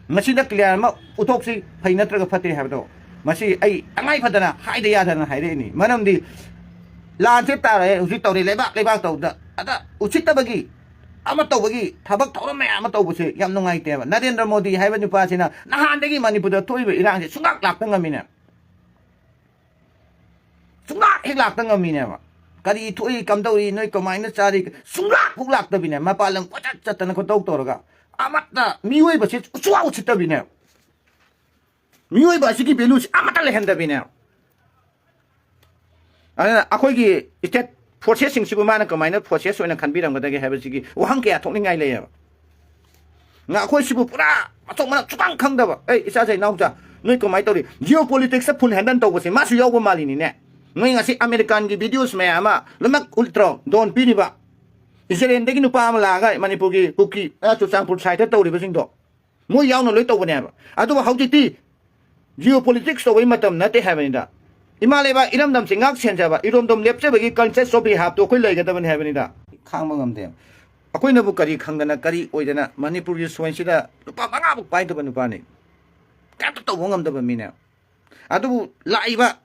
ꯃꯁꯤꯗ clear ꯑꯃ ꯎꯠꯊꯣꯛꯁꯤ, ꯐꯩ ꯅꯠꯇ꯭ꯔꯒ ꯐꯠꯇꯦ ꯍꯥꯏꯕꯗꯣ꯫ ꯃꯁꯤ ꯑꯩ ꯇꯉꯥꯏ ꯐꯗꯅ ꯍꯥꯏꯗ ꯌꯥꯗꯅ ꯍꯥꯏꯔꯛꯏꯅꯤ꯫ ꯃꯔꯝꯗꯤ ꯂꯥꯟꯁꯦ ꯇꯥꯔꯦ, ꯍꯧꯖꯤꯛ ꯇꯧꯔꯤ, ꯂꯩꯕꯥꯛ ꯂꯩꯕꯥꯛ ꯇꯧꯕꯗ ꯑꯗ ꯎꯁꯤꯠꯇꯕꯒꯤ, ꯑꯃ ꯇꯧꯕꯒꯤ ꯊꯕꯛ ꯊꯧꯔꯝ ꯃꯌꯥꯝ ꯑꯃ ꯇꯧꯕꯁꯦ ꯌꯥꯝ ꯅꯨꯡꯉꯥꯏꯇꯦꯕ꯫ ꯅꯔꯦꯟꯗ꯭ꯔ ꯃꯣꯗꯤ ꯍꯥꯏꯕ ꯅꯨꯄꯥꯁꯤꯅ ꯅꯍꯥꯟꯗꯒꯤ ꯃꯅꯤꯄꯨꯔꯗ ꯊꯣꯛꯏꯕ ꯏꯔꯥꯡꯁꯦ ꯁꯨꯡꯂꯥꯛ ꯂꯥꯛꯇ ꯉꯝꯃꯤꯅꯦ꯫ ꯁꯨꯡꯂꯥꯛ ꯍꯦꯛ ꯂꯥꯛꯇ ꯉꯝꯃꯤꯅꯦꯕ꯫ ꯀꯔꯤ ꯊꯣꯛꯏ, ꯀꯝꯗꯧꯔꯤ, ꯅꯣꯏ ꯀꯃꯥꯏꯅ ꯆꯥꯔꯤ, ꯁꯨꯡꯂꯥꯛ ꯐꯥꯎ ꯂꯥꯛꯇꯕꯤꯅꯦ꯫ ꯃꯄꯥꯟ ꯂꯝ ꯀꯣꯏꯆꯠ ꯆꯠꯇꯅ ꯈꯣꯠꯇꯧ ꯇꯧꯔꯒ ꯑꯃꯠꯇ ꯃꯤꯑꯣꯏꯕꯁꯤ ꯁꯨꯡꯎ ꯎꯁꯤꯠꯇꯕꯤꯅꯦꯕ꯫ ꯃꯤꯑꯣꯏꯕ ꯑꯁꯤꯒꯤ valueꯁꯤ ꯑꯃꯠꯇ ꯂꯩꯍꯟꯗꯕꯤꯅꯦꯕ꯫ ꯑꯗꯨꯅ ꯑꯩꯈꯣꯏꯒꯤ state forcesꯁꯤꯡꯁꯤꯕꯨ ꯃꯥꯅ ꯀꯃꯥꯏꯅ forces ꯑꯣꯏꯅ ꯈꯟꯕꯤꯔꯝꯒꯗꯒꯦ ꯍꯥꯏꯕꯁꯤꯒꯤ ꯋꯥꯍꯪ ꯀꯌꯥ ꯊꯣꯛꯅꯤꯡꯉꯥꯏ ꯂꯩꯌꯦꯕ꯫ ꯉ-, ꯑꯩꯈꯣꯏꯁꯤꯕꯨ ꯄꯨꯔꯥ ꯃꯊꯣꯡ ꯃꯔꯝ ꯁꯨꯈꯪ ꯈꯪꯗꯕ, "ꯑꯩ ꯏꯆꯥꯁꯦ, ꯏꯅꯥꯎꯆꯥ, ꯅꯣꯏ ꯀꯃꯥꯏꯅ ꯇꯧꯔꯤ? Geopoliticsꯇ full handle ꯇꯧꯕꯁꯦ ꯃꯥꯁꯨ ꯌꯥꯎꯕ ꯃꯥꯜꯂꯤꯅꯤꯅꯦ꯫ ꯅꯣꯏ ꯉꯁꯤ Americanꯒꯤ videos ꯃꯌꯥꯝ ꯑꯃ ꯂꯣꯏꯅꯃꯛ ꯎꯠꯇ꯭ꯔꯣ? ꯗꯣꯟ ꯄꯤꯔꯤꯕ ꯏꯖꯔꯦꯜꯗꯒꯤ ꯅꯨꯄꯥ ꯑꯃ ꯂꯥꯛꯑꯒ ꯃꯅꯤꯄꯨꯔꯒꯤ ꯀꯨꯀꯤ, ꯑ, ꯆꯨꯔꯆꯥꯟꯄꯨꯔ sideꯇ ꯇꯧꯔꯤꯕꯁꯤꯡꯗꯣ ꯃꯣꯏ ꯌꯥꯎꯅ ꯂꯣꯏ ꯇꯧꯕꯅꯦꯕ꯫ ꯑꯗꯨꯕꯨ ꯍꯧꯖꯤꯛꯇꯤ geopolitics ꯇꯧꯕꯩ ꯃꯇꯝ ꯅꯠꯇꯦ ꯍꯥꯏꯕꯅꯤꯗ꯫ ꯏꯃꯥ ꯂꯩꯕꯥꯛ ꯏꯔꯝꯗꯝꯁꯤ ꯉꯥꯛ ꯁꯦꯟꯖꯕ, ꯏꯔꯣꯝꯗꯣꯝ ꯂꯦꯞꯆꯕꯒꯤ conscience of behalfꯇꯣ ꯑꯩꯈꯣꯏ ꯂꯩꯒꯗꯕꯅꯤ ꯍꯥꯏꯕꯅꯤꯗ꯫ ꯈꯥꯡꯕ ꯉꯝꯗꯦ꯫ ꯑꯩꯈꯣꯏꯅꯕꯨ ꯀꯔꯤ ꯈꯪꯗꯅ, ꯀꯔꯤ ꯑꯣꯏꯗꯅ ꯃꯅꯤꯄꯨꯔꯒꯤ ꯁꯣꯏꯁꯤꯗ ꯂꯨꯄꯥ ꯃꯉꯥ ꯐꯥꯎ ꯄꯥꯏꯗꯕ ꯅꯨꯄꯥꯅꯤ꯫ ꯀꯩꯝꯇ ꯇꯧꯕ ꯉꯝꯗꯕ ꯃꯤꯅꯦ꯫ ꯑꯗꯨꯕꯨ ꯂꯥꯛꯏꯕ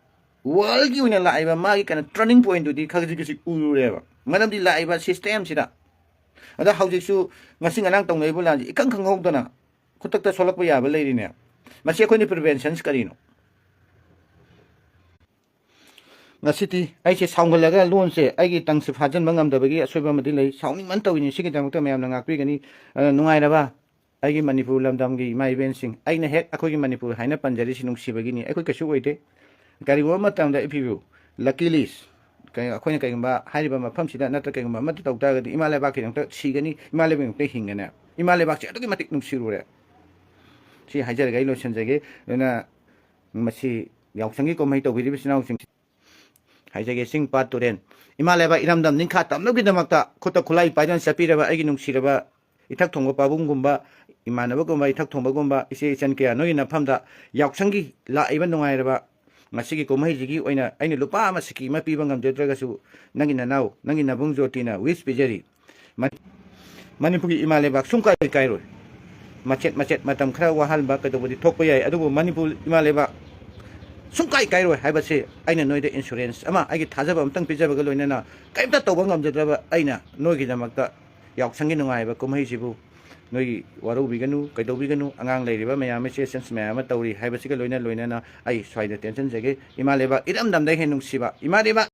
ꯋꯥꯔꯜꯒꯤ ꯑꯣꯏꯅ ꯂꯥꯛꯏꯕ ꯃꯥꯒꯤ ꯀꯩꯅꯣ ꯇꯔꯅꯤꯡ ꯄꯣꯏꯟꯗꯨꯗꯤ ꯈꯖꯤꯛ ꯈꯖꯤꯛ ꯎꯔꯨꯔꯦꯕ꯫ ꯃꯔꯝꯗꯤ ꯂꯥꯛꯏꯕ ꯁꯤꯁꯇꯦꯝꯁꯤꯗ, ꯑꯗ ꯍꯧꯖꯤꯛꯁꯨ ꯉꯁꯤ ꯉꯔꯥꯡ ꯇꯧꯅꯔꯤꯕ ꯂꯥꯟꯁꯤ ꯏꯈꯪ ꯈꯪꯍꯧꯗꯅ ꯈꯨꯗꯛꯇ ꯁꯣꯛꯂꯛꯄ ꯌꯥꯕ ꯂꯩꯔꯤꯅꯦ꯫ ꯃꯁꯤ ꯑꯩꯈꯣꯏꯅ ꯄ꯭ꯔꯤꯚꯦꯟꯁꯟꯁ ꯀꯔꯤꯅꯣ? ꯉꯁꯤꯗꯤ ꯑꯩꯁꯦ ꯁꯥꯎꯒꯜꯂꯒ ꯂꯣꯟꯁꯦ ꯑꯩꯒꯤ ꯇꯪꯁꯦ ꯐꯥꯖꯤꯟꯕ ꯉꯝꯗꯕꯒꯤ ꯑꯁꯣꯏꯕ ꯑꯃꯗꯤ ꯂꯩ꯫ ꯁꯥꯎꯅꯤꯡꯃꯟ ꯇꯧꯔꯤꯅꯤ꯫ ꯁꯤꯒꯤꯗꯃꯛꯇ ꯃꯌꯥꯝꯅ ꯉꯥꯛꯄꯤꯒꯅꯤ꯫ ꯑ, ꯅꯨꯡꯉꯥꯏꯔꯕ ꯑꯩꯒꯤ ꯃꯅꯤꯄꯨꯔ ꯂꯝꯗꯝꯒꯤ ꯏꯃꯥ ꯏꯕꯦꯟꯁꯤꯡ, ꯑꯩꯅ ꯍꯦꯛ ꯑꯩꯈꯣꯏꯒꯤ ꯃꯅꯤꯄꯨꯔ ꯍꯥꯏꯅ ꯄꯟꯖꯔꯤꯁꯤ ꯅꯨꯡꯁꯤꯕꯒꯤꯅꯤ꯫ ꯑꯩꯈꯣꯏ ꯀꯩꯁꯨ ꯑꯣꯏꯗꯦ꯫ ꯀꯔꯤꯒꯨꯝꯕ ꯃꯇꯝꯗ, if you luckily, ꯀꯩ-, ꯑꯩꯈꯣꯏꯅ ꯀꯩꯒꯨꯝꯕ ꯍꯥꯏꯔꯤꯕ ꯃꯐꯝꯁꯤꯗ ꯅꯠꯇ꯭ꯔ ꯀꯩꯒꯨꯝꯕ ꯑꯃꯠꯇ ꯇꯧ ꯇꯥꯔꯒꯗꯤ, ꯏꯃꯥ ꯂꯩꯕꯥꯛꯀꯤꯗꯃꯛꯇ ꯁꯤꯒꯅꯤ, ꯏꯃꯥ ꯂꯩꯕꯥꯛꯀꯤꯗꯃꯛꯇ ꯍꯤꯡꯒꯅꯤ꯫ ꯏꯃꯥ ꯂꯩꯕꯥꯛꯁꯦ ꯑꯗꯨꯛꯀꯤ ꯃꯇꯤꯛ ꯅꯨꯡꯁꯤꯔꯨꯔꯦ꯫ ꯁꯤ ꯍꯥꯏꯖꯔꯒ ꯑꯩ ꯂꯣꯏꯁꯤꯟꯖꯒꯦ꯫ ꯑꯗꯨꯅ ꯃꯁꯤ ꯌꯥꯎꯁꯪꯒꯤ ꯀꯨꯝꯍꯩ ꯇꯧꯕꯤꯔꯤꯕ ꯏꯆꯤꯟ ꯏꯅꯥꯎꯁꯤꯡ ꯍꯥꯏꯖꯒꯦ, ꯆꯤꯡ ꯄꯥꯠ ꯇꯨꯔꯦꯟ, ꯏꯃꯥ ꯂꯩꯕꯥꯛ ꯏꯔꯝꯗꯝ ꯅꯤꯡꯈꯥ ꯇꯝꯅꯕꯒꯤꯗꯃꯛꯇ ꯈꯨꯠꯇ ꯈꯨꯠꯂꯥꯏ ꯄꯥꯏꯗꯨꯅ ꯆꯠꯄꯤꯔꯕ ꯑꯩꯒꯤ ꯅꯨꯡꯁꯤꯔꯕ ꯏꯊꯛ ꯊꯣꯡꯕ ꯄꯥꯕꯨꯡꯒꯨꯝꯕ, ꯏꯃꯥꯟꯅꯕꯒꯨꯝꯕ, ꯏꯊꯛ ꯊꯣꯡꯕꯒꯨꯝꯕ, ꯏꯆꯦ ꯏꯆꯟ ꯀꯌꯥ ꯅꯣꯏꯒꯤ ꯅꯐꯝꯗ ꯌꯥꯎꯁꯪꯒꯤ ꯂꯥꯛꯏꯕ ꯅꯨꯡꯉꯥꯏꯔꯕ ꯉꯁꯤꯒꯤ ꯀꯨꯝꯍꯩꯁꯤꯒꯤ ꯑꯣꯏꯅ ꯑꯩꯅ ꯂꯨꯄꯥ ꯑꯃ ꯁꯤꯀꯤ ꯑꯃ ꯄꯤꯕ ꯉꯝꯖꯗ꯭ꯔꯒꯁꯨ, ꯅꯪꯒꯤ ꯅꯅꯥꯎ, ꯅꯪꯒꯤ ꯅꯕꯨꯡ ꯖꯣꯇꯤꯅ ꯋꯤꯁ ꯄꯤꯖꯔꯤ꯫ ꯃ-, ꯃꯅꯤꯄꯨꯔꯒꯤ ꯏꯃꯥ ꯂꯩꯕꯥꯛ ꯁꯨꯡꯀꯥꯏ ꯀꯥꯏꯔꯣꯏ꯫ ꯃꯆꯦꯠ ꯃꯆꯦꯠ ꯃꯇꯝ ꯈꯔ ꯋꯥꯍꯟꯕ ꯀꯩꯗꯧꯕꯗꯤ ꯊꯣꯛꯄ ꯌꯥꯏ, ꯑꯗꯨꯕꯨ ꯃꯅꯤꯄꯨꯔ ꯏꯃꯥ ꯂꯩꯕꯥꯛ ꯁꯨꯡꯀꯥꯏ ꯀꯥꯏꯔꯣꯏ ꯍꯥꯏꯕꯁꯤ ꯑꯩꯅ ꯅꯣꯏꯗ ꯏꯟꯁꯨꯔꯦꯟꯁ ꯑꯃ, ꯑꯩꯒꯤ ꯊꯥꯖꯕ ꯑꯃꯇꯪ ꯄꯤꯖꯕꯒ ꯂꯣꯏꯅꯅ, ꯀꯔꯤꯝꯇ ꯇꯧꯕ ꯉꯝꯖꯗ꯭ꯔꯕ ꯑꯩꯅ ꯅꯣꯏꯒꯤꯗꯃꯛꯇ ꯌꯥꯎꯁꯪꯒꯤ ꯅꯨꯡꯉꯥꯏꯕ ꯀꯨꯝꯍꯩꯁꯤꯕꯨ ꯅꯣꯏ ꯋꯥꯔꯧꯕꯤꯒꯅꯨ, ꯀꯩꯗꯧꯕꯤꯒꯅꯨ꯫ ꯑꯉꯥꯡ ꯂꯩꯔꯤꯕ ꯃꯌꯥꯝ ꯑꯃ, ꯆꯦ ꯆꯟꯁ ꯃꯌꯥꯝ ꯑꯃ ꯇꯧꯔꯤ ꯍꯥꯏꯕꯁꯤꯒ ꯂꯣꯏꯅ ꯂꯣꯏꯅꯅ ꯑꯩ ꯁ꯭ꯋꯥꯏꯗ ꯇꯦꯟꯁꯤꯟꯖꯒꯦ꯫ ꯏꯃꯥ ꯂꯩꯕꯥꯛ ꯏꯔꯝꯗꯝꯗ ꯍꯦꯟꯅ ꯅꯨꯡꯁꯤꯕ ꯏꯃꯥ ꯂꯩꯕꯥꯛ